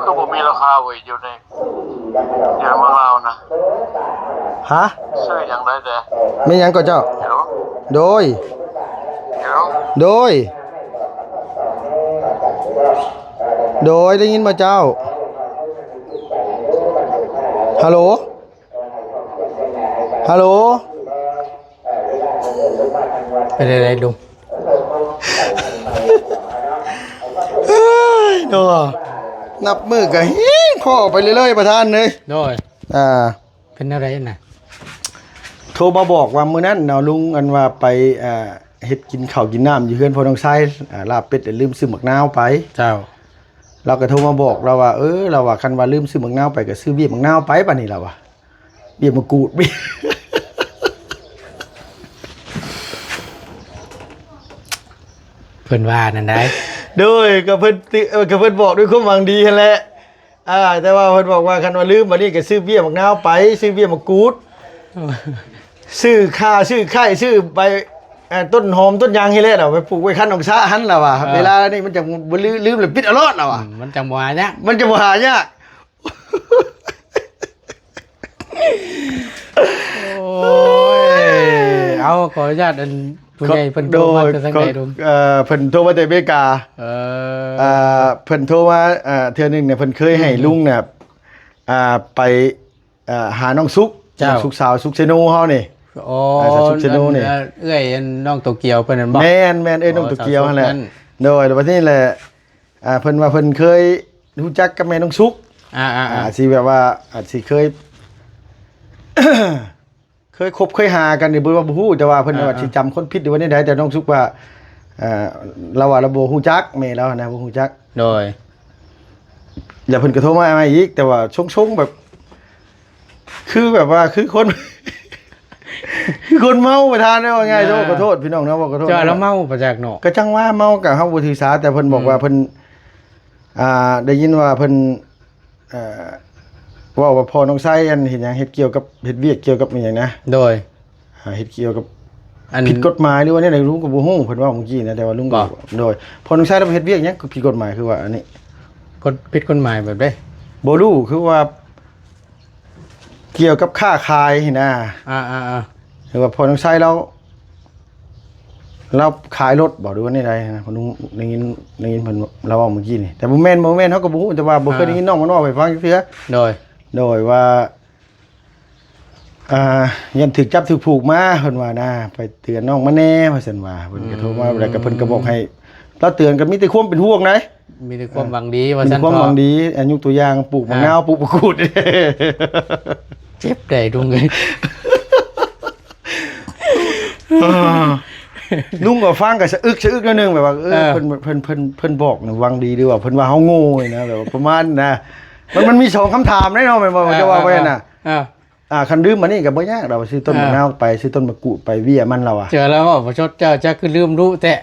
ຄືບໍ່ມີລາຄາເວີຍ ຢູ່ໃນ ຢູ່ເມືອງລາວນະ. ຮະ? ຊື້ຫຍັງໄດ້ແດ່? ແມ່ນຫຍັງກໍເຈົ້າ? ໂດຍ ໂດຍ ໂດຍ ໄດ້ຍິນບໍ່ເຈົ້າ? ຮາໂຫຼ? ຮາໂຫຼ? ເປັນໃດໆ ລຸງ? ເອີຍ ເນາະ ນັບມື້ກໍແຮງພໍ້ໄປເລື້ອຍໆ ປະທານເອີຍ. ໂດຍ ອ່າ ເປັນແນວໃດນະ? ໂທມາບອກວ່າມື້ນັ້ນເນາະ ລຸງ ອັນວ່າໄປ ອ່າ ເຮັດກິນເຂົ້າກິນນ້ຳຢູ່ເຮືອນພໍ່ນ້ອງຊາຍ ອ່າ ລາບເປັດ ແລ້ວລືມຊື້ໝາກນາວໄປ. ເຈົ້າ. ລາວກໍໂທມາບອກລາວວ່າ ເອີ ລາວວ່າ ຄັນວ່າລືມຊື້ໝາກນາວໄປ ກໍຊື້ວຽກໝາກນາວໄປ ບາດນີ້ລາວວ່າ ວຽກໝາກກູດ. ເພິ່ນວ່ານັ້ນໃດ໋. ໂດຍ ກໍເພິ່ນຕິ ເອີ ກໍເພິ່ນບອກດ້ວຍຄວາມຫວັງດີຫັ້ນແຫຼະ. ອ່າ ແຕ່ວ່າເພິ່ນບອກວ່າ ຄັນວ່າລືມບາດນີ້ ກໍຊື້ວຽກໝາກນາວໄປ ຊື້ວຽກໝາກກູດ ຊື້ຂ່າ ຊື້ໄຂ້ ຊື້ໃບ ອ່າ ຕົ້ນຫອມຕົ້ນຫຍັງຫັ້ນແຫຼະ ລາວໄປປູກໄວ້ຄັນອົງສາຫັ້ນ ລາວວ່າ ອ່າ ເວລານີ້ມັນຈະບໍ່ລືມ ລືມແລ້ວປິດເອົາໂລດ ລາວວ່າ ອືມ ມັນຈັ່ງບໍ່ຫາຍາກ ມັນຈະບໍ່ຫາຍາກ. ໂອ້ຍ ເອົາ ຂໍອະນຸຍາດ ອັນ ຜູ້ໃຫຍ່ເພິ່ນໂທມາແຕ່ທາງໃດລຸງ? ເອີ ເພິ່ນໂທມາແຕ່ອາເມລິກາ. ເອີ ອ່າ ເພິ່ນໂທມາ ອ່າ ເທື່ອໜຶ່ງເນຍ ເພິ່ນເຄີຍໃຫ້ ອືມ ລຸງນະ ອ່າ ໄປ ອ່າ ຫານ້ອງສຸກ ເຈົ້າ ນ້ອງສຸກ ສາວສຸກເຊໂນເຮົານີ້. ອໍ ອ່າ ສາວສຸກເຊໂນນີ້ ອັນ ເອີ ເອື້ອຍ ອັນ ນ້ອງໂຕກຽວເພິ່ນນັ້ນບໍ? ແມ່ນໆ ເອື້ອຍນ້ອງໂຕກຽວຫັ້ນແຫຼະ. ອໍ ສາວສຸກນັ້ນ ໂດຍ ແລ້ວບັດນີ້ແຫຼະ ອ່າ ເພິ່ນວ່າເພິ່ນເຄີຍຮູ້ຈັກກັບແມ່ນ້ອງສຸກ. ອ່າໆໆ ອ່າ ຊິແບບວ່າ ອາດຊິເຄີຍ ເຄີຍຄົບເຄີຍຫາກັນນີ້ ເພິ່ນວ່າບໍ່ຮູ້ ແຕ່ວ່າເພິ່ນ ອ່າໆ ວ່າຊິຈຳຄົນຜິດ ຫຼືວ່າແນວໃດ ແຕ່ນ້ອງສຸກວ່າ ເອີ ລາວວ່າລາວບໍ່ຮູ້ຈັກແມ່ລາວນະ ບໍ່ຮູ້ຈັກ. ໂດຍ ແລ້ວເພິ່ນກໍໂທມາໃໝ່ອີກ ແຕ່ວ່າຊົງໆ ແບບ ຄືແບບວ່າ ຄືຄົນ ຄືຄົນເມົາປະທານ ເວົ້າງ່າຍໆ. ອ່າ ຂໍໂທດພີ່ນ້ອງເນາະ ຂໍໂທດ ເຈົ້າ ລາວເມົາປະຈັກເນາະ. ກໍຈັ່ງວ່າເມົາ ກໍເຮົາບໍ່ຖືສາ ແຕ່ເພິ່ນບອກວ່າ ອືມ ເພິ່ນ ອ່າ ໄດ້ຍິນວ່າເພິ່ນ ເອີ ເວົ້າວ່າພໍ່ນ້ອງໄຊອັນເຮັດຫຍັງ ເຮັດກ່ຽວກັບ ເຮັດວຽກກ່ຽວກັບອີ່ຫຍັງນະ. ໂດຍ ອ່າ ເຮັດກ່ຽວກັບ ອັນ ຜິດກົດໝາຍ ຫຼືວ່າແນວໃດ ລຸງກໍບໍ່ຮູ້ ເພິ່ນເວົ້າເມື່ອກີ້ນະ ແຕ່ວ່າລຸງກໍ ບໍ່ ໂດຍ ພໍ່ນ້ອງໄຊລາວເຮັດວຽກຫຍັງຜິດກົດໝາຍ ຄືວ່າອັນນີ້ ກົດ ຜິດກົດໝາຍແບບໃດ? ບໍ່ຮູ້ ຄືວ່າ ກ່ຽວກັບຄ້າຂາຍຫັ້ນນະ. ອ່າໆໆ ຄືວ່າພໍ່ນ້ອງໄຊລາວ ລາວຂາຍລົດບໍ ຫຼືວ່າແນວໃດນະ ລຸງໄດ້ຍິນ ໄດ້ຍິນເພິ່ນລາວເວົ້າເມື່ອກີ້ນີ້ ແຕ່ບໍ່ແມ່ນ ບໍ່ແມ່ນ ເຮົາກໍບໍ່ຮູ້ ແຕ່ວ່າບໍ່ເຄີຍ ອ່າ ໄດ້ຍິນນ້ອງມັນເວົ້າໃຫ້ຟັງຈັກເທື່ອ. ໂດຍ ໂດຍວ່າ ອ່າ ຢ້ານຖືກຈັບຖືກຜູກມາ ເພິ່ນວ່ານະ ໄປເຕືອນນ້ອງມາແດ່ ວ່າຊັ້ນວ່າ ເພິ່ນກໍໂທມາ ອືມ ແລ້ວກໍເພິ່ນກໍບອກໃຫ້ລາວເຕືອນ ກໍມີແຕ່ຄວາມເປັນຫ່ວງໃດ ມີແຕ່ຄວາມຫວັງດີ ວ່າຊັ້ນເຖາະ ມີແຕ່ຄວາມຫວັງດີ ອາ ຍົກຕົວຢ່າງ ປູກໝາກ ອ່າ ນາວ ປູກບັກກູດ ເຈັບໃດລຸງເອີຍ. ລຸງກໍຟັງກໍສະອຶກສະອຶກໜ້ອຍໜຶ່ງ ແບບວ່າ ເອີ ເອີ ເພິ່ນ ເພິ່ນ ເພິ່ນ ເພິ່ນບອກນະ ຫວັງດີ ຫຼືວ່າເພິ່ນວ່າເຮົາໂງ່ນະ ແບບວ່າປະມານນະ ມັນ ມັນມີສອງຄຳຖາມເດ້ເນາະ ແມ່ນບໍ່ ເອີ ເຈົ້າວ່າໄປຫັ້ນນະ ເອີ ອ່າ ຄັນລືມອັນນີ້ກໍບໍ່ຍາກດອກ ຊື້ຕົ້ນ ອ່າ ໝາກນາວໄປ ຊື້ຕົ້ນໝາກກູດໄປ ເບ້ຍມັນລາວວ່າ ເຈົ້າລາວເວົ້າບໍ່ຊົດ ເຈົ້າຈັກຄືລືມດຸແທ້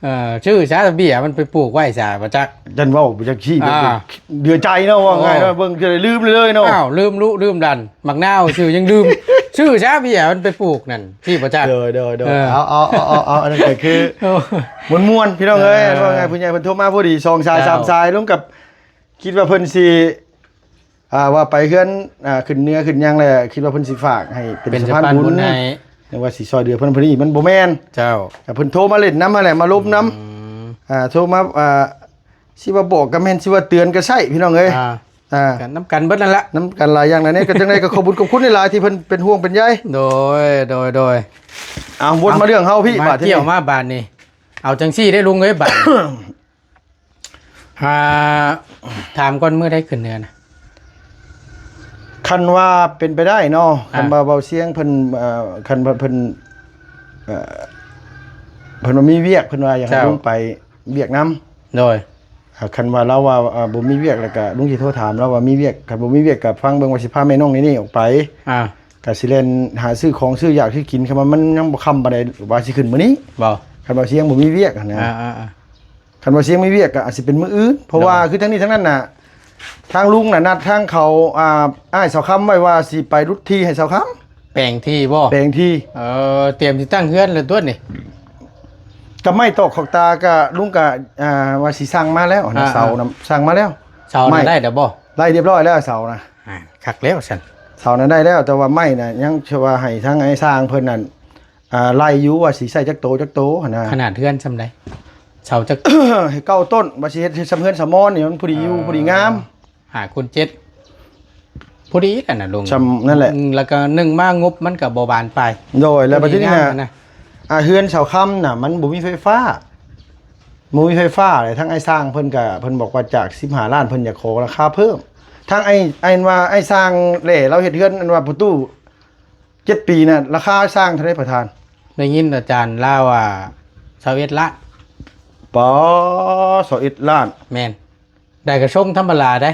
ເອີ ຊື້ຊະ ເບ້ຍມັນໄປປູກໄວ້ຊະ ບໍ່ຈັກ ຢ້ານເວົ້າບໍ່ຈັກຊີ້ ອ່າ ເດືອໃຈເນາະ ເວົ້າງ່າຍເນາະ ໂອ້ ເບິ່ງຈະໄດ້ລືມເລີຍເນາະ ອ້າວ ລືມດຸລືມດັນ ໝາກນາວຊື່ຍັງລືມ ຊື້ຊະ ເບ້ຍມັນໄປປູກນັ້ນ ຊີ້ບໍ່ຈັກ ໂດຍໆໆ ເອີ ເອົາໆໆໆ ອັນນັ້ນກໍຄື ໂອ້ ມ່ວນໆ ພີ່ນ້ອງເອີຍ ເອີ ເວົ້າງ່າຍ ຜູ້ໃຫຍ່ເພິ່ນໂທມາພໍດີ ສອງສາຍ ເຈົ້າ ສາມສາຍ ລົງກັບ ຄິດວ່າເພິ່ນຊິ ອ່າ ວ່າໄປເຮືອນ ອ່າ ຂຶ້ນເໜືອຂຶ້ນຫຍັງແຫຼະ ຄິດວ່າເພິ່ນຊິຝາກໃຫ້ເປັນ ເປັນ ສະພານ ສະພານບຸນ ບຸນໃຫ້ ຫຼືວ່າຊິຊ່ອຍເຫຼືອເພິ່ນ ເພິ່ນອີກ ມັນບໍ່ແມ່ນ ເຈົ້າ ແຕ່ເພິ່ນໂທມາຫຼິ້ນນຳຫັ້ນແຫຼະ ມາລົມນຳ ອືມ ອ່າ ໂທມາ ອ່າ ຊິວ່າບອກກໍແມ່ນ ຊິວ່າເຕືອນກໍໃຊ້ ພີ່ນ້ອງເອີຍ ອ່າ ອ່າ ກັນນຳກັນເບິດນັ້ນລະ ນຳກັນຫຼາຍຢ່າງຫຼາຍແນວ ກໍຈັ່ງໃດກໍຂອບບຸນຂອບຄຸນຫຼາຍໆ ທີ່ເພິ່ນເປັນຫ່ວງເປັນໃຍ ໂດຍ ໂດຍ ໂດຍ ເອົາ ວົນມາເລື່ອງເຮົາພີ່ ບາດທີນີ້ ມາບາດນີ້ ເອົາຈັ່ງຊີ້ເດ້ລຸງເອີຍ ບາດ ອ່າ ຖາມກ່ອນ ມື້ໃດຂຶ້ນເໜືອນະ? ຄັນວ່າເປັນໄປໄດ້ເນາະ ອ່າ ຄັນວ່າເບົາຊຽງເພິ່ນ ເອີ ຄັນວ່າເພິ່ນ ເອີ ເພິ່ນວ່າມີວຽກ ເພິ່ນວ່າຢາກໃຫ້ ເຈົ້າ ລຸງໄປວຽກນຳ ໂດຍ ຄັນວ່າລາວວ່າ ເອີ ບໍ່ມີວຽກ ແລ້ວກະລຸງຊິໂທຖາມລາວວ່າມີວຽກ ຄັນບໍ່ມີວຽກກະຟັງເບິ່ງວ່າຊິພາແມ່ນ້ອງນີ້ໆອອກໄປ ອ່າ ກະຊິແລ່ນຫາຊື້ຂອງຊື້ຢາກຊື້ກິນ ຄັນວ່າມັນຍັງບໍ່ຄ່ຳປານໃດ ວ່າຊິຂຶ້ນມື້ນີ້ ບໍ່ ຄັນວ່າຊຽງບໍ່ມີວຽກຫັ້ນນະ ອ່າໆໆ ຄັນວ່າຊຽງມີວຽກກໍອາດຊິເປັນມື້ອື່ນ ເພາະວ່າ ໂດຍ ຄືທັງນີ້ທັງນັ້ນນະ ທາງລຸງນະນັດທາງເຂົາ ອ່າ ອ້າຍສາວຄຳໄວ້ວ່າຊິໄປຫຼຸດທີ່ໃຫ້ສາວຄຳ ແປງທີ່ບໍ່? ແປງທີ່ ເອີ ຕຽມຊິຕັ້ງເຮືອນແລ້ວຕົວະນີ້ ກັບໄມ້ຕອກຂອກຕາກະ ລຸງກະ ອ່າ ວ່າຊິສັ່ງມາແລ້ວນະ ອ່າໆ ເສົານະ ສັ່ງມາແລ້ວ ເສົານະ ໄມ້ ໄດ້ແລ້ວບໍ່? ໄດ້ຮຽບຮ້ອຍແລ້ວເສົານະ ອ່າ ຄັກແລ້ວຊັ້ນ ເສົານະໄດ້ແລ້ວ ແຕ່ວ່າໄມ້ນະ ຍັງຊິວ່າໃຫ້ທາງອ້າຍຊ່າງເພິ່ນນັ້ນ ອ່າ ໄລ່ຢູ່ວ່າຊິໃສ່ຈັກໂຕຈັກໂຕຫັ້ນນະ ຂະໜາດເຮືອນຊ່ຳໃດ? ເສົາຈັກ ໃຫ້ເກົ້າຕົ້ນ ວ່າຊິເຮັດ ເຮັດຊ່ຳເຮືອນສາວມອນນີ້ ມັນພໍດີຢູ່ ອໍ ພໍດີງາມ ຫ້າຄູນເຈັດ ພໍດີຫັ້ນນະລຸງ ຊ່ຳນັ້ນແຫຼະ ອືມ ແລ້ວກໍໜຶ່ງມາງົບມັນກໍບໍ່ບານປາຍ ໂດຍ ແລ້ວບັດນີ້ນະ ພໍດີງາມຫັ້ນນະ ອ່າ ເຮືອນສາວຄຳນະ ມັນບໍ່ມີໄຟຟ້າ ບໍ່ມີໄຟຟ້າເລີຍ ທາງອ້າຍຊ່າງເພິ່ນກໍ ເພິ່ນບອກວ່າຈາກສິບຫ້າລ້ານ ເພິ່ນຢາກຂໍລາຄາເພີ່ມ ທາງອ້າຍ ອ້າຍວ່າອ້າຍຊ່າງແຫຼະ ລາວເຮັດເຮືອນ ອັນວ່າປະຕູ ເຈັດປີນະ ລາຄາສ້າງເທົ່າໃດປະທານ? ໄດ້ຍິນອາຈານລາວວ່າຊາວເອັດລ້ານ ປາ ຊາວເອັດລ້ານ ແມ່ນ ໄດ້ກະຊົງທຳມະດາເດ້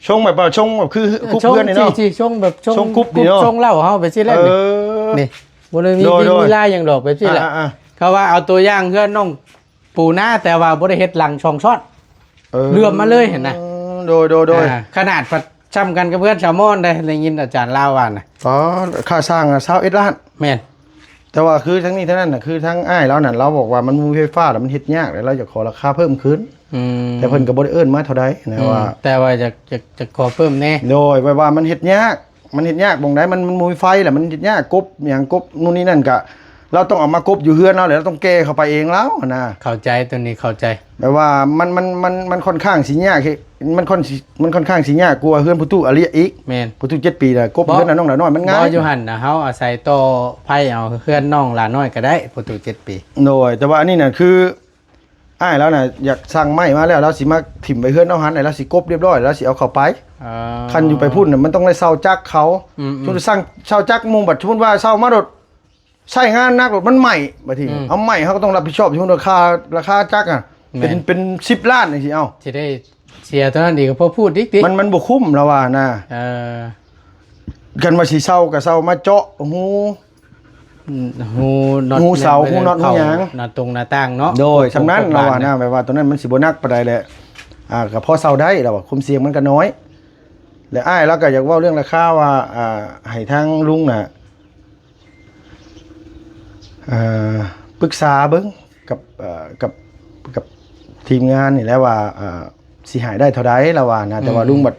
ຊົງແບບວ່າຊົງແບບຄື ເອີ ຄຸບເຮືອນນີ້ເນາະ ຊົງແບບ ຊົງ ຊົງຄຸບນີ້ເນາະ ຊົງເຫຼົ້າເຮົາໄປຊີ້ແຫຼະ ເອີ ນີ້ ນີ້ ບໍ່ໄດ້ມີ ໂດຍ ມີລາຍຫຍັງດອກ ແບບຊີ້ແຫຼະ ອ່າໆ ເຂົາວ່າເອົາຕົວຢ່າງເຮືອນນ້ອງ ປູນາ ແຕ່ວ່າບໍ່ໄດ້ເຮັດຫຼັງສອງຊ້ອນ ເອີ ເຫຼື່ອມມາເລີຍຫັ້ນນະ ໂດຍໆໆ ອ່າ ຂະໜາດພັດຊ່ຳກັນກັບເຮືອນສາວມອນໄດ໋ ໄດ້ຍິນອາຈານລາວວ່ານະ ອໍ ຄ່າສ້າງຊາວເອັດລ້ານ ແມ່ນ ແຕ່ວ່າຄືທັງນີ້ທັງນັ້ນນະ ຄືທາງອ້າຍລາວນັ້ນ ລາວບອກວ່າມັນບໍ່ມີໄຟຟ້າ ແລ້ວມັນເຮັດຍາກ ແລ້ວລາວຢາກຂໍລາຄາເພີ່ມຄືນ. ອືມ ແຕ່ເພິ່ນກໍບໍ່ໄດ້ເອີ້ນມາເທົ່າໃດນະ ອືມ ວ່າ ແຕ່ວ່າຢາກ ຢາກ ຢາກຂໍເພີ່ມແດ່. ໂດຍ ແບບວ່າມັນເຮັດຍາກ ມັນເຮັດຍາກໝ່ອງໃດ ມັນ ມັນບໍ່ມີໄຟ ແລ້ວມັນເຮັດຍາກ ກົບຫຍັງ ກົບໂນ່ນນີ້ນັ້ນ ກະລາວຕ້ອງເອົາມາກົບຢູ່ເຮືອນລາວ ແລ້ວລາວຕ້ອງແກ່ເຂົ້າໄປເອງລາວຫັ້ນນະ. ເຂົ້າໃຈ ໂຕນີ້ເຂົ້າໃຈ. ແບບວ່າມັນ ມັນ ມັນ ມັນຂ້ອນຂ້າງຊິຍາກ ມັນຂ້ອນຊິ ມັນຂ້ອນຂ້າງຊິຍາກກວ່າເຮືອນພໍ່ຕູ້ອາເລຍອີກ. ແມ່ນ ພໍ່ຕູ້ເຈັດປີນະ ກົບເຮືອນນ້ອງຫຼ້ານ້ອຍມັນງ່າຍ. ບໍ່ ຢູ່ຫັ້ນນະ ເຮົາອາໄສຕໍ່ໄຟເອົາເຮືອນນ້ອງຫຼ້ານ້ອຍກໍໄດ້ ພໍ່ຕູ້ເຈັດປີ. ໂດຍ ແຕ່ວ່າອັນນີ້ນະ ຄືອ້າຍລາວນະ ຢາກສັ່ງໄມ້ມາແລ້ວ ລາວຊິມາຖິ້ມໄວ້ເຮືອນເຮົາຫັ້ນ ແລ້ວລາວຊິກົບຮຽບຮ້ອຍ ແລ້ວລາວຊິເອົາເຂົ້າໄປ. ອໍ ຄັນຢູ່ໄປພຸ້ນນະ ມັນຕ້ອງໄດ້ເຊົ່າຈັກເຂົາ. ອືມໆ ສົມມຸດສັ່ງເຊົ່າຈັກໝູ່ ບັດສົມມຸດວ່າເຊົ່າມາໂດດ ໃຊ້ງານໜັກໂລດ ມັນໄໝ້ ບາດທີ ເອົາໄໝ້ ເຮົາກໍຕ້ອງຮັບຜິດຊອບ. ສົມມຸດວ່າຄ່າ ລາຄາຈັກຫັ້ນ ແມ່ນ ເປັນ ເປັນສິບລ້ານຈັ່ງຊີ້ ເອົ້າ ຊິໄດ້ເສຍເທົ່ານັ້ນອີກ ກໍພໍພູດອີກຕິ. ມັນ ມັນບໍ່ຄຸ້ມ ລາວວ່ານະ. ເອີ ຄັນວ່າຊິເຊົ່າກໍເຊົ່າມາເຈາະຮູ ອືມ ຮູນັອດ ຮູເສົາ ຮູນັອດ ເຂົ້າ ຫຍັງ ໜ້າຕົງໜ້າຕ່າງເນາະ. ໂດຍ ສ່ຳນັ້ນ ລາວວ່ານະ ແບບວ່າຕົວນັ້ນມັນຊິບໍ່ໜັກປານໃດແຫຼະ. ອ່າ ກໍພໍເຊົາໄດ້ ລາວວ່າຄວາມສ່ຽງມັນກໍນ້ອຍ. ແລະອ້າຍລາວກໍຢາກເວົ້າເລື່ອງລາຄາວ່າ ອ່າ ໃຫ້ທາງລຸງນະ ອ່າ ປຶກສາເບິ່ງກັບ ເອີ ກັບ ກັບທີມງານນີ້ແຫຼະວ່າ ອ່າ ຊິໃຫ້ໄດ້ເທົ່າໃດລາວວ່ານະ. ແຕ່ວ່າ ອືມ ລຸງບັດ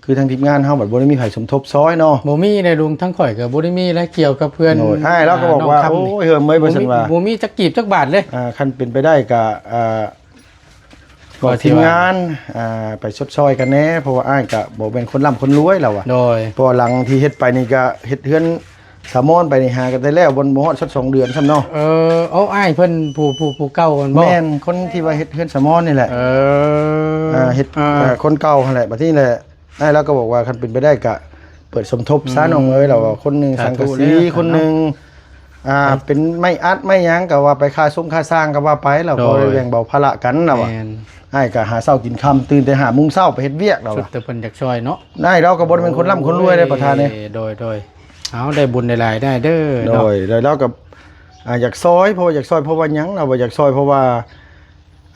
ຄືທາງທີມງານເຮົາບັດບໍ່ໄດ້ມີໃຜສົມທົບຊ່ອຍເນາະ. ບໍ່ມີເດ້ລຸງ ທາງຂ້ອຍກໍບໍ່ໄດ້ມີແຫຼະ ກ່ຽວກັບເຮືອນ. ໂດຍ ອ້າຍລາວກໍບອກວ່າ ອ່າ ນ້ອງຄຳນີ້ ໂອ້ຍ ເຮີ້ມເອີຍ ບໍ່ມີ ວ່າຊັ້ນວ່າ ບໍ່ມີຈັກກີບຈັກບາດເລີຍ. ອ່າ ຄັນເປັນໄປໄດ້ກໍ ອ່າ ບອກທີມງານ ອ່າ ໄປຊົດຊ່ອຍກັນແດ່ ເພາະວ່າອ້າຍກະບໍ່ແມ່ນຄົນລ່ຳຄົນລວຍລາວວ່າ. ໂດຍ ເພາະວ່າຫຼັງທີ່ເຮັດໄປນີ້ກະເຮັດເຮືອນສາມອນໄປນີ້ ຫາກັນໄດ້ແລ້ວ ບໍ່ ບໍ່ຮອດສອງເດືອນຊ້ຳເນາະ. ເອີ ເອົາ ອ້າຍເພິ່ນຜູ້ ຜູ້ ຜູ້ເກົ່າຫັ້ນບໍ່? ແມ່ນ ຄົນທີ່ວ່າເຮັດເຮືອນສາມອນນີ້ແຫຼະ. ເອີ ອ່າ ເຮັດ ອ່າ ເອີ ຄົນເກົ່າຫັ້ນແຫຼະ. ບັດນີ້ແຫຼະ ອ້າຍລາວກໍບອກວ່າ ຄັນເປັນໄປໄດ້ກະເປີດສົມທົບຊະ ອືມ ນ້ອງເອີຍ ລາວວ່າ ຄົນໜຶ່ງ ສາທຸ ສັງກະສີ ເລີຍ ຄົນໜຶ່ງ ເນາະ ອ່າ ເປັນໄມ້ອັດໄມ້ຫຍັງກໍວ່າໄປ ຄ່າຊົງຄ່າສ້າງກໍວ່າໄປ ແລ້ວກໍ ໂດຍ ໄດ້ແບ່ງເບົາພາລະກັນລາວວ່າ. ແມ່ນ ອ້າຍກໍຫາເຊົ້າກິນຄ່ຳ ຕື່ນແຕ່ຫ້າໂມງເຊົ້າໄປເຮັດວຽກລາວວ່າ. ສຸດແຕ່ເພິ່ນຢາກຊ່ອຍເນາະ. ອ້າຍລາວກໍບໍ່ໄດ້ເປັນຄົນລ່ຳຄົນລວຍເດ້ປະທານເອີຍ. ໂດຍ ໂດຍ ເອົາ ໄດ້ບຸນຫຼາຍໆ ໄດ້ເດີເນາະ. ໂດຍ ແລ້ວລາວກໍ ອ່າ ຢາກຊ່ອຍ ເພາະວ່າຢາກຊ່ອຍ ເພາະວ່າຫຍັງ ລາວວ່າຢາກຊ່ອຍ ເພາະວ່າ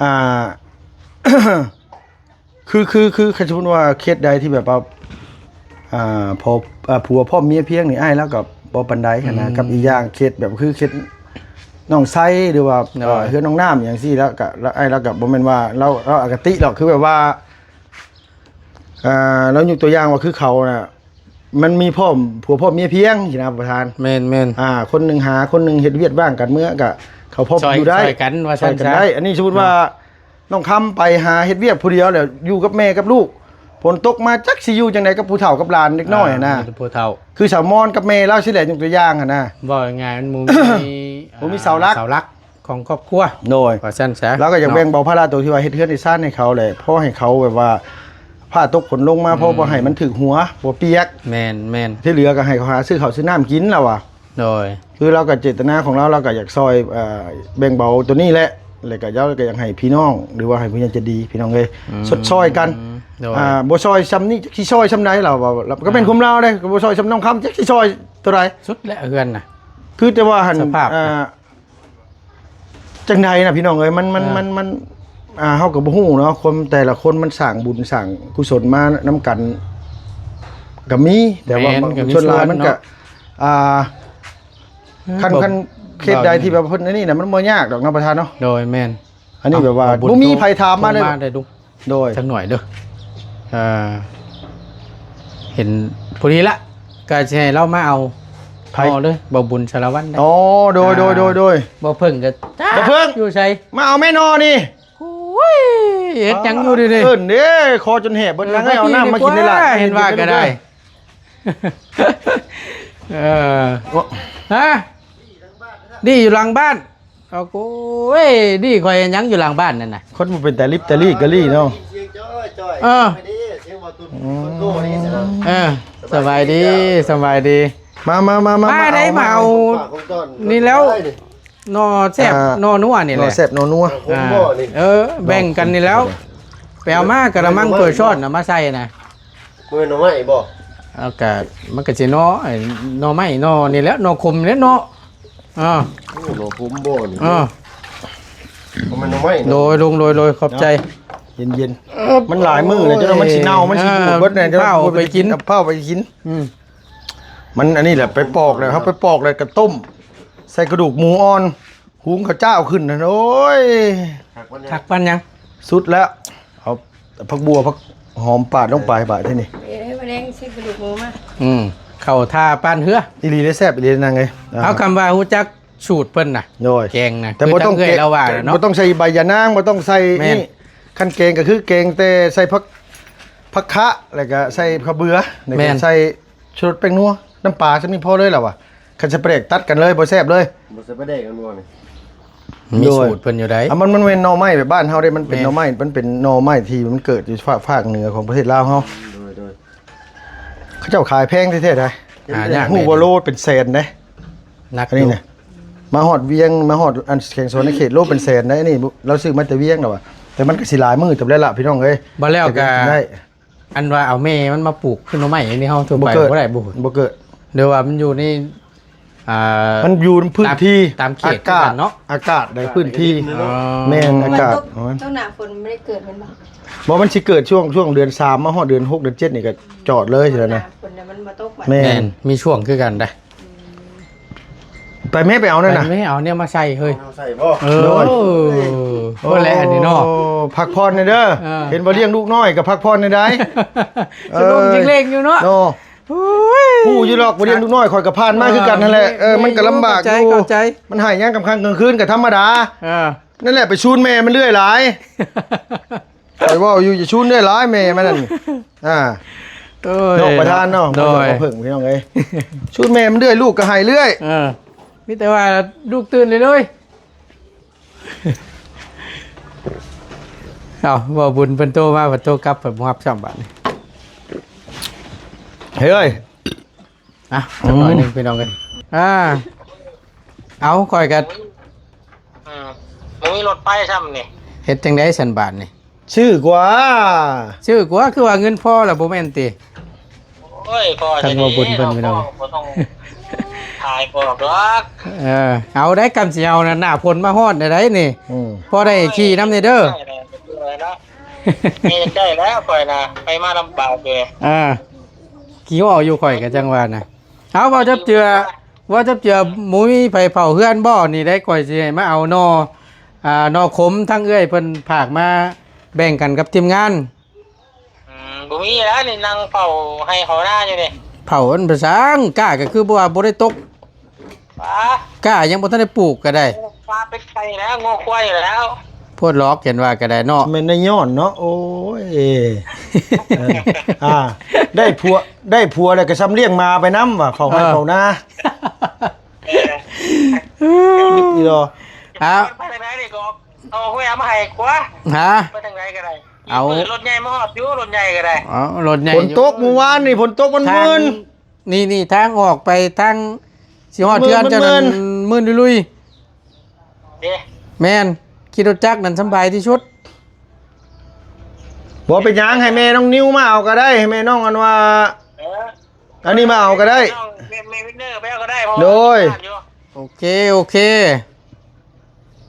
ອ່າ ຄື ຄື ຄື ຄັນສົມມຸດວ່າເຄສໃດທີ່ແບບວ່າ ອ່າ ພໍ ອ່າ ຜົວພ້ອມເມຍພຽງນີ້ ອ້າຍລາວກໍບໍ່ປານໃດຫັ້ນນະ. ອືມ ກັບອີກຢ່າງເຄສແບບຄືເຄສນ້ອງໄຊ ຫຼືວ່າ ໂດຍ ເອີ ເຮືອນນ້ອງນ້ຳຫຍັງຊີ້ ລາວກໍ ລາວ ອ້າຍລາວກໍບໍ່ແມ່ນວ່າລາວ ລາວອະຄະຕິດອກ ຄືແບບວ່າ ອ່າ ລາວຍົກຕົວຢ່າງວ່າຄືເຂົານະ ມັນມີພ້ອມ ຜົວພ້ອມເມຍພຽງຊີ້ນະປະທານ. ແມ່ນໆ ອ່າ ຄົນໜຶ່ງຫາ ຄົນໜຶ່ງເຮັດວຽກ ວ່າງກັນເມືອ ກະເຂົາພ້ອມຢູ່ໄດ້ ຊ່ອຍກັນວ່າຊັ້ນ ຊ່ອຍກັນໄດ້. ອັນນີ້ສົມມຸດວ່າ ເນາະ ນ້ອງຄຳໄປຫາເຮັດວຽກຜູ້ດຽວແລ້ວ ຢູ່ກັບແມ່ກັບລູກ ຝົນຕົກມາຈັກຊິຢູ່ຈັ່ງໃດກັບຜູ້ເຖົ້າກັບຫຼານເດັກນ້ອຍຫັ້ນນະ. ອ່າ ມີແຕ່ຜູ້ເຖົ້າ ຄືສາວມອນກັບແມ່ລາວຊີ້ແຫຼະ ຍົກຕົວຢ່າງຫັ້ນນະ. ເວົ້າງ່າຍໆ ມັນບໍ່ມີ ບໍ່ມີເສົາຫຼັກ ອ່າ ເສົາຫຼັກ ຂອງຄອບຄົວ ໂດຍ ວ່າຊັ້ນຊະ. ລາວກໍຢາກ ເນາະ ແບ່ງເບົາພາລະໂຕທີ່ວ່າເຮັດເຮືອນເຮັດຊານໃຫ້ເຂົາແຫຼະ ພໍໃຫ້ເຂົາແບບວ່າ ພ້າຕົກຝົນລົງມາ ອືມ ພໍບໍ່ໃຫ້ມັນຖືກຫົວ ບໍ່ປຽກ. ແມ່ນໆ ທີ່ເຫຼືອກໍໃຫ້ເຂົາຫາຊື້ເຂົ້າຊື້ນ້ຳກິນລາວວ່າ. ໂດຍ ຄືລາວກໍເຈດຕະນາຂອງລາວ ລາວກໍຢາກຊ່ອຍ ເອີ ແບ່ງເບົາໂຕນີ້ແຫຼະ ແລ້ວກໍລາວກໍຢາກໃຫ້ພີ່ນ້ອງ ຫຼືວ່າໃຫ້ຜູ້ໃຫຍ່ໃຈດີ ພີ່ນ້ອງເອີຍ ອືມ ຊົດຊ່ອຍກັນ. ໂດຍ ອ່າ ບໍ່ຊ່ອຍຊ່ຳນີ້ ຈັກຊິຊ່ອຍຊ່ຳໃດລາວວ່າ. ລາວກໍແມ່ນ ອ່າ ຄວາມລາວເດ້ ກໍບໍ່ຊ່ອຍຊ່ຳນ້ອງຄຳ ຈັກຊິຊ່ອຍເທົ່າໃດ ສຸດແລ້ວເຮືອນນະ. ຄືແຕ່ວ່າຫັ້ນ ສະພາບ ອ່າ ຈັ່ງໃດນະພີ່ນ້ອງເອີຍ ມັນ ມັນ ອ່າ ມັນ ມັນ ອ່າ ເຮົາກໍບໍ່ຮູ້ເນາະ ຄົນແຕ່ລະຄົນມັນສ້າງບຸນສ້າງກຸສົນມານຳກັນກໍມີ ແຕ່ວ່າ ແມ່ນ ກໍມີ ສ່ວນຫຼາຍ ສ່ວນ ມັນກໍ ເນາະ ອ່າ ເອີ ຄັນ ບໍ່ ຄັນເຂດໃດທີ່ແບບວ່າເພິ່ນອັນນີ້ນະ ມັນບໍ່ຍາກດອກເນາະປະທານເນາະ. ໂດຍ ແມ່ນ ອັນນີ້ແບບວ່າ ເອົາ ບໍ່ມີໃຜຖາມມາເລີຍ ມາໄດ້ດຸ ໂດຍ ຈັກໜ້ອຍເດີ ອ່າ ເຫັນພໍດີລະ ກໍຊິໃຫ້ລາວມາເອົາ ໃຜ ເອົາເລີຍ ບ່າວບຸນສາລະວັນ. ອໍ ໂດຍ ອ່າ ໂດຍ ໂດຍ ໂດຍ ບໍ່ເພິ່ງກໍ ບໍ່ເພິ່ງ ຢູ່ໃສ ມາເອົາແມ່ໜໍ່ນີ້. ໂອ້ຍ ເຮັດຫຍັງຢູ່ນີ້ ເອີ້ນເດ້ ຄໍຈົນແຫບເບິດ. ເອີ ນາງເອີຍ ເອົານ້ຳມາກິນນີ້ລະ ເຫັນວ່າກໍໄດ້. ເອີ ໂອ້ ຮະ ນີ້ຢູ່ຫຼັງບ້ານ. ເອົາ ໂອ້ຍ ນີ້ຂ້ອຍເຮັດຫຍັງຢູ່ຫຼັງບ້ານນັ້ນນະ ຄົນບໍ່ເປັນຕາລິບຕາລີກະລີເນາະ. ເອີ ສະບາຍດີ ສະບາຍດີ ມາ ມາ ມາ ມາ ມາ ມາເອົາ ນີ້ແລ້ວ ໜໍ່ແຊບ ອ່າ ໜໍ່ນົວນີ້ແຫຼະ ໜໍ່ແຊບໜໍ່ນົວ ອ່າ ເອີ ແບ່ງກັນນີ້ແລ້ວ ໄປເອົາມາກະລະມັງຖ້ວຍຊ້ອນນະ ມາໃສ່ນະ. ບໍ່ແມ່ນໜໍ່ໄມ້ບໍ່? ເອົາ ກະ ມັນກະຊິໜໍ່ ໜໍ່ໄມ້ ໜໍ່ນີ້ແຫຼະ ໜໍ່ຂົມແຫຼະເນາະ. ອ່າ ໂອ້ ໜໍ່ຂົມບໍ່ນີ້? ອ່າ ບໍ່ແມ່ນໜໍ່ໄມ້ນະ. ໂດຍ ລຸງ ໂດຍ ໂດຍ ຂອບໃຈ. ເຢັນໆ ເອີ ມັນຫຼາຍມື້ແລ້ວ ຈົນວ່າມັນຊິເນົ່າ ມັນຊິບູດເບິດແນ່ ເອີ ເອົາໄປກິນ ເອົາໄປກິນ ອືມ ມັນອັນນີ້ແຫຼະ ໄປປອກແລ້ວ ເຮົາໄປປອກແລ້ວກໍຕົ້ມ ໃສ່ກະດູກໝູອ່ອນ ຫຸງເຂົ້າເຈົ້າຂຶ້ນນັ້ນ ໂອ້ຍ ຄັກປານຫຍັງ ສຸດແລ້ວ. ເອົາຜັກບົ່ວຜັກຫອມປາດລົງໄປບາດທີນີ້. ເອີ ມາແລງໃສ່ກະດູກໝູມາ. ອືມ ເຂົ້າທ່າປານເຮືອ ອີ່ຫຼີເດ້ ແຊບອີ່ຫຼີນາງເອີຍ. ເອົາ ຄຳວ່າຮູ້ຈັກສູດເພິ່ນນະ ໂດຍ ແກງນະ ແຕ່ບໍ່ຕ້ອງ ຄືທາງເອື້ອຍລາວວ່າເນາະ ບໍ່ຕ້ອງໃສ່ໃບຢານາງ ບໍ່ຕ້ອງໃສ່ ແມ່ນ ນີ້. ຄັນແກງກໍຄືແກງແຕ່ໃສ່ຜັກ ຜັກຄະ ແລ້ວກໍໃສ່ຂະເບືອ ແລ້ວກໍ ແມ່ນ ໃສ່ ຊູດແປ້ງນົວ ນ້ຳປາ ສ່ຳນີ້ພໍເລີຍລະວ່າ. ຄັນໃສ່ປາແດກຕັດກັນເລີຍ ບໍ່ແຊບເລີຍ. ບໍ່ໃສ່ປາແດກກັນບໍ່ນີ້? ມີ ໂດຍ ສູດເພິ່ນຢູ່ໃດ໋. ອ່ະ ມັນ ມັນແມ່ນໜໍ່ໄມ້ແບບບ້ານເຮົາເດ້ ມັນເປັນ ແມ່ນ ໜໍ່ໄຟທີ່ມັນເກີດຢູ່ພາກ ພາກເໜືອຂອງປະເທດລາວເຮົາ. ໂດຍ ໂດຍ ເຂົາເຈົ້າຂາຍແພງແທ້ໆໃດ໋. ຫາຍາກ ຮູ້ບໍ່ ເດ້ ໂລເປັນແສນເດ້ ໜັກ ອັນນີ້ ຢູ່ ນະ ມາຮອດວຽງ ມາຮອດອັນແຂວງສະຫວັນນະເຂດ ໂລເປັນແສນໄດ໋. ອັນນີ້ລາວຊື້ມາແຕ່ວຽງລະວ່າ ແຕ່ມັນກໍຊິຫຼາຍມື້ເຕີບແລ້ວລະ ພີ່ນ້ອງເອີຍ. ບໍ່ແລ້ວກໍ ແຕ່ກໍກິນໄດ້ ອັນວ່າເອົາແມ່ມັນມາປູກຂຶ້ນໜໍ່ໄມ້ນີ້ ເຮົາທົ່ວໄປບໍ່ໄດ້ບໍ່? ບໍ່ເກີດ ຫຼືວ່າມັນຢູ່ໃນ ອ່າ ມັນຢູ່ພື້ນທີ່ ຕາມເຂດ ອາກາດ ຄືກັນເນາະ ອາກາດໃນພື້ນທີ່. ອໍ ແມ່ນ ອາກາດ ຊ່ວງໜ້າຝົນມັນບໍ່ໄດ້ເກີດແມ່ນບໍ່? ບໍ່ ມັນຊິເກີດຊ່ວງ ຊ່ວງເດືອນສາມມາຮອດເດືອນຫົກເດືອນເຈັດນີ້ກໍຈອດເລີຍຊີ້ນະ. ໜ້າຝົນນະມັນບໍ່ຕົກ. ແມ່ນ ແມ່ນ ມີຊ່ວງຄືກັນໄດ໋. ໄປແມ່ໄປເອົານັ້ນນະ ໄປແມ່ເອົາແນວມາໃສ່ເຮີ້ຍ ເອົາໃສ່ບໍ່? ເອີ ໂດຍ ໂອ້ ແຫຼະອັນນີ້ເນາະ ພັກຜ່ອນແດ່ເດີ. ເອີ ເຫັນວ່າລ້ຽງລູກນ້ອຍກໍພັກຜ່ອນແດ່ໃດ໋. ສະດຸ້ງຈິງເຫຼັງຢູ່ເນາະ ເອີ ໂອ້ຍ ຮູ້ຢູ່ດອກວ່າລ້ຽງລູກນ້ອຍ ຂ້ອຍກໍຜ່ານມາຄືກັນຫັ້ນແຫຼະ. ເອີ ເອີ ມັນກໍລຳບາກຢູ່ ເຂົ້າໃຈ ມັນໃຫ້ຍາມກາງຄ່ຳກາງຄືນກໍທຳມະດາ. ເອີ ນັ້ນແຫຼະ ໄປຊູນແມ່ມັນເລື້ອຍຫຼາຍ. ຂ້ອຍເວົ້າຢູ່ ຢ່າຊູນເອື້ອຍຫຼາຍ ແມ່ມັນນັ້ນ. ອ່າ ໂອ້ຍ ນ້ອງປະທານເນາະ ໂດຍ ບໍ່ເພິ່ງພີ່ນ້ອງເອີຍ ຊູນແມ່ມັນເລື້ອຍ ລູກກໍໃຫ້ເລື້ອຍ. ເອີ ມີແຕ່ວ່າລູກຕື່ນເລື້ອຍໆ. ເອົ້າ ເວົ້າບຸນເພິ່ນໂທມາ ເພິ່ນໂທກັບ ເພິ່ນບໍ່ຮັບຊ້ຳບາດນີ້. ເຮີ້ຍ ອ່ະ ຈັກໜ້ອຍໜຶ່ງ ອືມ ພີ່ນ້ອງເອີຍ. ອ່າ ເອົາ ຂ້ອຍກໍ ອືມ ບໍ່ມີລົດໄປຊ້ຳນີ້ ເຮັດຈັ່ງໃດຊັ້ນບາດນີ້? ຊື້ກວ່າ ຊື້ກວ່າ ຄືວ່າເງິນພໍລະບໍ່ແມ່ນຕິ? ໂອ້ຍ ພໍ ຄັນວ່າບຸນເພິ່ນ ພີ່ນ້ອງ ບໍ່ຕ້ອງຂາຍບໍ່ດອກ. ເອີ ເອົາໄດ້ ກຳຊິເອົານະ ໜ້າຝົນມາຮອດແລ້ວໃດ໋ນີ້. ອືມ ພໍໄດ້ຂີ່ນຳແດ່ເດີ ເອີ ເນາະ ນີ້ຢາກໄດ້ແລ້ວຂ້ອຍນະ ໄປມາລຳບາກເລີຍ. ອ່າ ຂີ້ງໍຢູ່ຂ້ອຍກໍຈັ່ງວ່ານະ. ເອົາ ເວົ້າຈັບເຈືອ ເວົ້າຈັບເຈືອ ບໍ່ມີໃຜເຝົ້າເຮືອນບໍ່ນີ້ໃດ໋ ຂ້ອຍຊິໃຫ້ມາເອົາໜໍ່ ອ່າ ໜໍ່ຂົມ ທາງເອື້ອຍເພິ່ນຝາກມາແບ່ງກັນກັບທີມງານ. ອືມ ບໍ່ມີແລ້ວນີ້ ນັ່ງເຝົ້າໄຮ່ເຝົ້ານາຢູ່ນີ້. ເຝົ້າມັນໄປສັງ ກ້າກໍຄືບໍ່ວ່າບໍ່ໄດ້ຕົກ ປ້າ ກ້າຍັງບໍ່ທັນໄດ້ປູກກໍໄດ້ ປາເປັດໄກ່ແລ້ວ ງົວຄວາຍແລ້ວ ໂພດຫຼອກ ເຫັນວ່າກໍໄດ້ເນາະ ແມ່ນໄດ້ຍ້ອນເນາະ. ໂອ້ຍ ອ່າ ໄດ້ຜົວ ໄດ້ຜົວແລ້ວກໍຊ່ຳລ້ຽງໝາໄປນຳວ່າ ເຝົ້າໄຮ່ ເອີ ເຝົ້ານາ. ເອີ ອີ່ດອກ ເອົາ ໄປທາງໃດນີ້ກໍເອົາຫ້ວຍເອົາມາໃຫ້ກວ່າ ຮະ ໄປທາງໃດກໍໄດ້. ເອົາ ມີລົດໃຫຍ່ມາຮອດຢູ່ ລົດໃຫຍ່ກໍໄດ້. ເອົາ ລົດໃຫຍ່ ຝົນຕົກມື້ວານນີ້ ຝົນຕົກມັນມື່ນ ນີ້ ນີ້ທາງອອກໄປທາງ ຊິຮອດເຮືອນເຈົ້ານັ້ນ ມື່ນລຸຍໆ. ເດ້ ແມ່ນ ຂີ່ລົດຈັກນັ້ນສຳບາຍທີ່ສຸດ. ບໍ່ເປັນຫຍັງ ໃຫ້ແມ່ນ້ອງນິວມາເອົາກໍໄດ້ ໃຫ້ແມ່ນ້ອງອັນວ່າ ເອີ ອັນນີ້ມາເອົາກໍໄດ້ ແມ່ ແມ່ວິນເນີໄປເອົາກໍໄດ້ ເພາະວ່າ ໂດຍ ຢູ່ ໂອເຄ ໂອເຄ.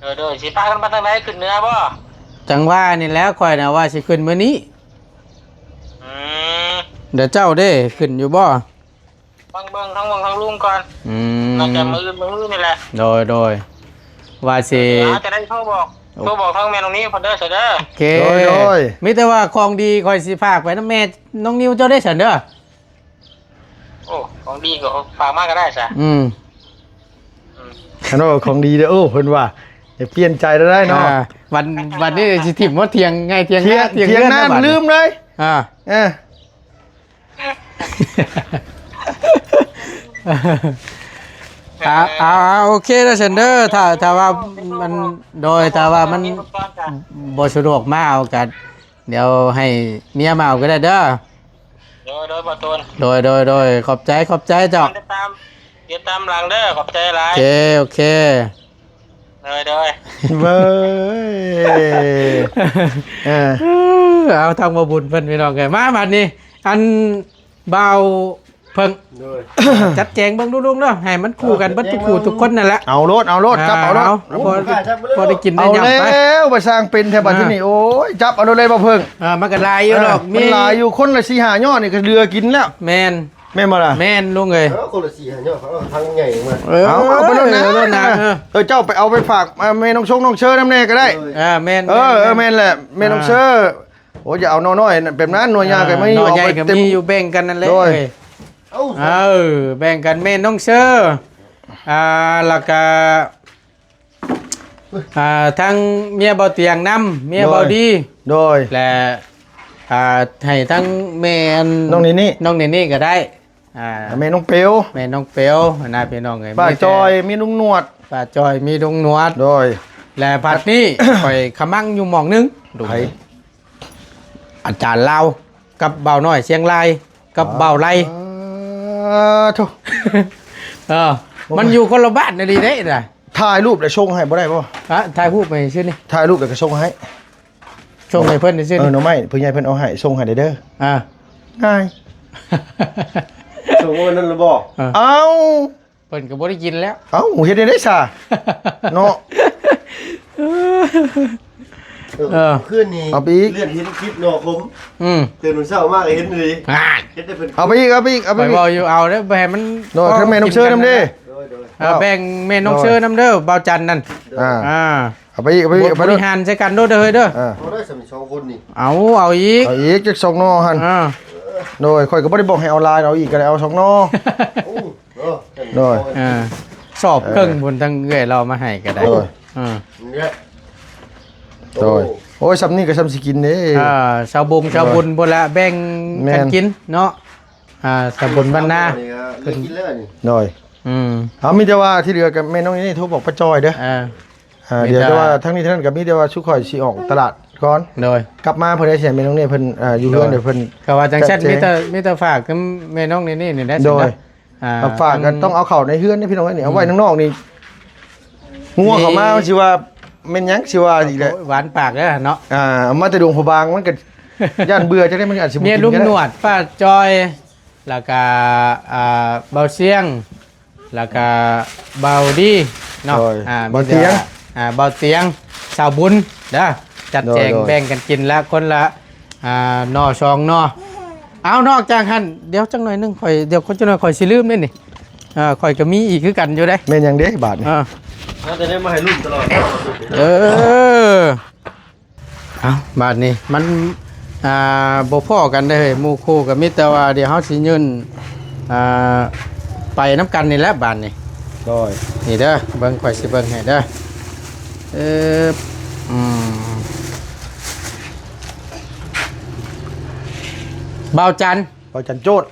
ໂດຍ ໂດຍ ຊິພາກັນໄປທາງໃດ ຂຶ້ນເໜືອບໍ່? ຈັ່ງວ່ານີ້ແຫຼະ ຂ້ອຍນະວ່າຊິຂຶ້ນມື້ນີ້. ອືມ ແລ້ວເຈົ້າເດ້ ຂຶ້ນຢູ່ບໍ່? ເບິ່ງ ເບິ່ງທາງ ເບິ່ງທາງລຸງກ່ອນ. ອືມ ໜ້າຈະມື້ອື່ນ ມື້ນີ້ແຫຼະ. ໂດຍ ໂດຍ ວ່າຊິ ເອີ ຈະໄດ້ໂທບອກ ໂອ້ ໂທບອກທາງແມ່ນ້ອງນິວເພິ່ນເດີ ຊະເດີ. ໂອເຄ ໂດຍ ໂດຍ ມີແຕ່ວ່າຂອງດີຂ້ອຍຊິຝາກໄວ້ນຳແມ່ນ້ອງນິວເຈົ້າເດ້ ຊະເດີ. ໂອ້ ຂອງດີກໍຝາກມາກໍໄດ້ຊະ. ອືມ ອືມ ຄັນວ່າຂອງດີເດີ ໂອ້ ເພິ່ນວ່າ ຢ່າປ່ຽນໃຈໄດ້ເນາະ. ອ່າ ວັນ ວັນນີ້ຊິຖິ້ມວ່າຖຽງໃຫຍ່ຖຽງ ຖຽງນາ ຖຽງ ຖຽງນາ ເຮືອນ ບາດນີ້ ລືມເລີຍ. ອ່າ ເອີ ອ່າ ອ່າ ໂອເຄແລ້ວຊັ້ນເດີ ຖ້າ ຖ້າວ່າມັນ ໂດຍ ຖ້າວ່າມັນບໍ່ສະດວກມາເອົາກໍ ດຽວໃຫ້ເມຍມາເອົາກໍໄດ້ເດີ. ໂດຍ ໂດຍ ບໍ່ໂຕນ ໂດຍ ໂດຍ ໂດຍ ຂອບໃຈ ຂອບໃຈເຈົ້າ. ຕິດຕາມ ຕິດຕາມຫຼັງເດີ ຂອບໃຈຫຼາຍ. ໂອເຄ ໂອເຄ ໂດຍ ໂດຍ ເວີຍ ເອີ ເອົາ ທາງບໍ່ບຸນເພິ່ນ ພີ່ນ້ອງເອີຍ ມາບາດນີ້ ອັນ ບ່າວເພິ່ງ ໂດຍ ຈັດແຈງເບິ່ງດູລຸງເດີ ໃຫ້ມັນຄູ່ກັນເບິດທຸກຄູ່ທຸກຄົນນັ້ນແຫຼະ. ເອົາໂລດ ເອົາໂລດ ຈັບເອົາໂລດ. ເອົາ ພໍ ພໍໄດ້ກິນໄດ້ຫຍັງໄປ. ເອົາແລ້ວ ວ່າຊ່າງເປັນແທ້ບາດທີນີ້. ເອີ ໂອ້ຍ ຈັບເອົາໂລດເລີຍ ບ່າວເພິ່ງ. ເອີ ມັນກໍຫຼາຍຢູ່ດອກ ເອີ ມີ ມັນຫຼາຍຢູ່ ຄົນລະສີ່ຫ້າຍອດນີ້ກໍເຫຼືອກິນແລ້ວ. ແມ່ນ ແມ່ນບໍ່ລະ? ແມ່ນລຸງເອີຍ. ເອີ ຄົນລະສີ່ຫ້າຍອດ ເຂົາເອົາຖັງໃຫຍ່ມາ. ເອີ ເອົາ ເອົາໄປໂລດນະ ເອົາໄປໂລດນະ. ເອີ ເອີ ເຈົ້າໄປເອົາໄປຝາກ ອ່າ ແມ່ນ້ອງຊົງນ້ອງເຊີນຳແດ່ກໍໄດ້. ເອີ ແມ່ນ ເອີ ເອີ ແມ່ນ ແມ່ນແຫຼະ ແມ່ນ້ອງເຊີ. ອ່າ ໂອ້ ຢ່າເອົາໜໍ່ນ້ອຍແບບນັ້ນ ໜໍ່ໃຫຍ່ກໍມີ ອ່າ ຢູ່ ໜໍ່ໃຫຍ່ກໍມີຢູ່ ເອົາໄປເຕັມ ແບ່ງກັນນັ້ນແຫຼະ. ໂດຍ ເອີ ເອີ ແບ່ງກັນ ແມ່ນ້ອງເຊີ ອ່າ ແລ້ວກະ ອ່າ ທັງເມຍເບົາຕຽງນຳ ເມຍເບົາດີ ໂດຍ ແລະ ອ່າ ໃຫ້ທັງແມ່ອັນ ນ້ອງເນເນ່ ນ້ອງເນເນ່ກໍໄດ້ ອ່າ ແມ່ນ້ອງເປວ ແມ່ນ້ອງເປວນະ ພີ່ນ້ອງເອີຍ. ປ້າຈອຍ ມີລຸງໜວດ ປ້າຈອຍ ມີລຸງໜວດ ໂດຍ ແລະ ບັດນີ້ ຂ້ອຍຂະມັງຢູ່ໝ່ອງໜຶ່ງ ໃຜ? ອາຈານລາວກັບບ່າວນ້ອຍຊຽງລາຍ ກັບບ່າວໄລ ອ່າ ໂທ້ ເອີ ມັນຢູ່ຄົນລະບ້ານອີ່ຫຼີເດ້ນະ. ຖ່າຍຮູບແລ້ວສົ່ງໃຫ້ບໍ່ໄດ້ບໍ່? ຮະ? ຖ່າຍຮູບໄປຊື່ນີ້ ຖ່າຍຮູບແລ້ວກໍສົ່ງໃຫ້ ສົ່ງໃຫ້ເພິ່ນຊື່ນີ້. ເອີ ໜໍ່ໄມ້ ຜູ້ໃຫຍ່ເພິ່ນເອົາໃຫ້ ສົ່ງໃຫ້ແດ່ເດີ. ອ່າ ງ່າຍ ສົ່ງມື້ນັ້ນລະບໍ່? ເອີ ເອົ້າ ເພິ່ນກໍບໍ່ໄດ້ກິນແລ້ວ. ເອົ້າ ເຮັດແນວໃດຊະ ເນາະ. ເອີ ເອີ ຄືນນີ້ ເອົາໄປອີກ ເລື່ອນເຫັນຄລິບໜໍ່ຂົມ ອືມ ຕື່ນເຊົ້າມາກໍເຫັນດີ ອ່າ ເຮັດໃຫ້ເພິ່ນ ເອົາໄປອີກ ເອົາໄປອີກ ເອົາໄປອີກ ຂ້ອຍເວົ້າຢູ່ ເອົາເດີ ບໍ່ໃຫ້ມັນ ໂດຍ ທັງແມ່ນ້ອງເຊີນຳເດ້. ໂດຍ ໂດຍ ອ່າ ເອົາ ແບ່ງແມ່ນ້ອງເຊີນຳເດີ ບ່າວຈັນນັ້ນ. ອ່າ ອ່າ ເອົາໄປອີກ ເອົາໄປອີກ ເອົາໄປ ບໍລິຫານໃສ່ກັນໂລດເດີເຮີ້ຍເດີ. ອ່າ ພໍໄດ້ສ່ຳສອງຄົນນີ້ ເອົາ ເອົາອີກ ເອົາອີກຈັກສອງໜໍ່ຫັ້ນ. ອ່າ ໂດຍ ຂ້ອຍກໍບໍ່ໄດ້ບອກໃຫ້ເອົາຫຼາຍ ເອົາອີກກໍໄດ້ ເອົາສອງໜໍ່. ໂອ້ ໂດຍ ອ່າ ສອບເຄິ່ງພຸ້ນ ທັງເອື້ອຍລາວມາໃຫ້ກໍໄດ້. ໂດຍ ອ່າ ໂດຍ ໂອ້ຍ ສ່ຳນີ້ກໍສ່ຳຊິກິນເດ້. ອ່າ ຊາວບົງຊາວບຸນພຸ້ນລະ ແບ່ງກັນກິນເນາະ. ອ່າ ຕຳບົນບ້ານນາ ເພິ່ນກິນແລ້ວນີ້. ໂດຍ ອືມ ເອົາ ມີແຕ່ວ່າທີ່ເຫຼືອກໍແມ່ນ້ອງນີ້ໂທບອກປ້າຈອຍເດີ. ອ່າ ອ່າ ມີແຕ່ ດຽວແຕ່ວ່າທັງນີ້ທັງນັ້ນກໍມີແຕ່ວ່າຊຸຂ້ອຍຊິອອກຕະຫຼາດກ່ອນ. ໂດຍ ກັບມາເພິ່ນໄດ້ໃຊ້ແມ່ນ້ອງນີ້ເພິ່ນ ອ່າ ຢູ່ເຮືອນ ໂດຍ ດຽວເພິ່ນ ກໍວ່າຈັ່ງຊັ້ນ ແຈກແຈງ ມີແຕ່ ມີແຕ່ຝາກກັບແມ່ນ້ອງນີ້ນີ້ແຫຼະ. ໂດຍ ອ່າ ຝາກກັນ ຕ້ອງເອົາເຂົ້າໃນເຮືອນເດ້ພີ່ນ້ອງເອີຍນີ້ ອືມ ເອົາໄວ້ນອກນີ້ ງົວເຂົ້າມາ ນີ້ ມັນຊິວ່າແມ່ນຫຍັງ ຊິວ່າອີກແຫຼະ. ໂອ້ຍ ຫວານປາກເດີເນາະ. ອ່າ ເອົາມາແຕ່ຫຼວງພະບາງ ມັນກໍຢ້ານເບື່ອ ຈັ່ງໃດມັນອາດຊິບໍ່ກິນກໍໄດ້. ມີລຸງໜວດ ປ້າຈອຍ ແລ້ວກໍ ອ່າ ບ່າວຊຽງ ແລ້ວກະບ່າວດີເນາະ. ໂດຍ ອ່າ ບ່າວຕຽງ ມີແຕ່ວ່າ ອ່າ ບ່າວຕຽງ ສາວບຸນເດີ ຈັດແຈງ ໂດຍ ໂດຍ ແບ່ງກັນກິນລະຄົນລະ ອ່າ ໜໍ່ສອງໜໍ່. ເອົາ ນອກຈາກຫັ້ນ ດຽວຈັກໜ້ອຍໜຶ່ງ ຂ້ອຍ ດຽວຈັກໜ້ອຍຂ້ອຍຊິລືມເດ້ນີ້. ເອີ ຂ້ອຍກໍມີອີກຄືກັນຢູ່ເດ້. ແມ່ນຫຍັງເດ້ບາດນີ້? ເອີ ເອົາແຕ່ແນວມາໃຫ້ລຸ້ນຕະຫຼອດ. ເອີ ເອົາ ບາດນີ້ມັນ ອ່າ ບໍ່ພໍ້ກັນເດ້ເຮີ້ຍ ໝູ່ຄູ່ກໍມີແຕ່ວ່າ ດຽວເຮົາຊິຍື່ນ ອ່າ ໄປນຳກັນນີ້ແຫຼະບາດນີ້. ໂດຍ ນີ້ເດີ ເບິ່ງ ຂ້ອຍຊິເບິ່ງໃຫ້ເດີ. ເອີ ອືມ ບ່າວຈັນ ບ່າວຈັນໂຈດ.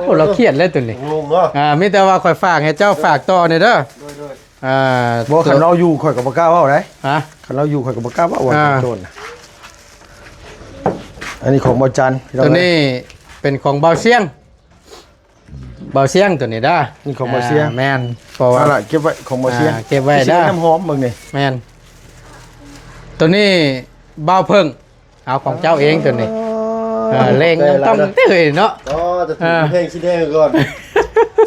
ໂອ້ ລາວຄຽດແລ້ວໂຕນີ້ ງົງເນາະ. ອ່າ ມີແຕ່ວ່າຂ້ອຍຝາກໃຫ້ເຈົ້າຝາກຕໍ່ນີ້ເດີ. ໂດຍ ໂດຍ ອ່າ ບໍ່ ຄັນລາວຢູ່ຂ້ອຍກໍບໍ່ກ້າເວົ້າໄດ໋. ຮະ? ຄັນລາວຢູ່ຂ້ອຍກໍບໍ່ກ້າເວົ້າວ່າ ອ່າ ເປັນໂຈນນະ. ອັນນີ້ຂອງບ່າວຈັນ ໂຕນີ້ເປັນຂອງບ່າວຊຽງ ບ່າວຊຽງໂຕນີ້ເດີ. ນີ້ຂອງບ່າວຊຽງ ອ່າ ແມ່ນ ເພາະວ່າ ເອົາລະ ເກັບໄວ້ ຂອງບ່າວຊຽງ ອ່າ ເກັບໄວ້ເດີ ນ້ຳຫອມເບິ່ງນີ້. ແມ່ນ ໂຕນີ້ບ່າວເຜິ້ງ ເອົາຂອງເຈົ້າເອງຕົວນີ້. ອໍ ເອີ ແລງ ແຕ່ລະ ຕ້ອງ ນະ ເອີຍເນາະ. ອໍ ຈະຖື ເອີ ແພງສີແດງກ່ອນ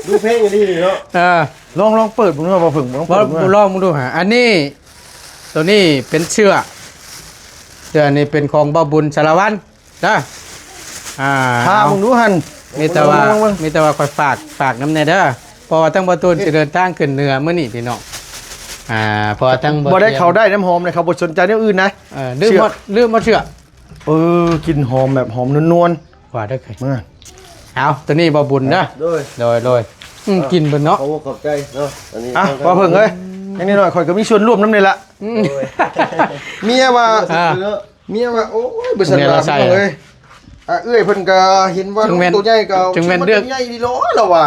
ດູແພງອີ່ຫຼີເນາະ. ເອີ ລອງ ລອງເປີດເບິ່ງເນາະ ບໍ່ເພິ່ງ ລອງເປີດເບິ່ງ ລອງເບິ່ງດູຫາ. ອັນນີ້ ຕົວນີ້ເປັນເສື້ອ ເສື້ອນີ້ເປັນຂອງບ່າວບຸນສາລະວັນເດີ. ອ່າ ຖ້າເບິ່ງດູຫັ້ນ ມີແຕ່ວ່າ ເບິ່ງ ເບິ່ງ ມີແຕ່ວ່າຂ້ອຍຝາກ ຝາກນຳແດ່ເດີ. ເພາະວ່າທາງບ່າວຕູນຊິເດີນທາງຂຶ້ນເໜືອມື້ນີ້ພີ່ນ້ອງ. ອ່າ ເພາະວ່າທາງ ບໍ່ໄດ້ ເຂົາໄດ້ນ້ຳຫອມເດ້ ເຂົາບໍ່ສົນໃຈແນວອື່ນນະ. ເອີ ລືມໝົດ ເຊື່ອ ລືມໝົດເຊື່ອ. ເອີ ກິ່ນຫອມແບບຫອມນວນໆ ວ່າເດີ. ເອີ ເອົາ ຕົວນີ້ບ່າວບຸນເດີ. ໂດຍ ໂດຍ ໂດຍ. ອືມ ກິນເບິ່ງເນາະ. ຂອບໃຈເນາະ. ອັນນີ້ ອ່ະ ບ່າວເຜິ້ງເອີຍ ຢ່າງໜ້ອຍໆ ຂ້ອຍກໍມີສ່ວນຮ່ວມນຳນີ້ລະ. ອືມ ໂດຍ ເມຍວ່າ ອ່າ ເມຍວ່າ ໂອ້ຍ ບໍ່ສັນວ່າ ພີ່ນ້ອງເອີຍ. ອ່າ ເອື້ອຍເພິ່ນກໍເຫັນວ່າ ຈັ່ງແມ່ນ ໂຕໃຫຍ່ກໍ ຈັ່ງແມ່ນເລືອກ ໃຫຍ່ດີຫຼໍລາວວ່າ.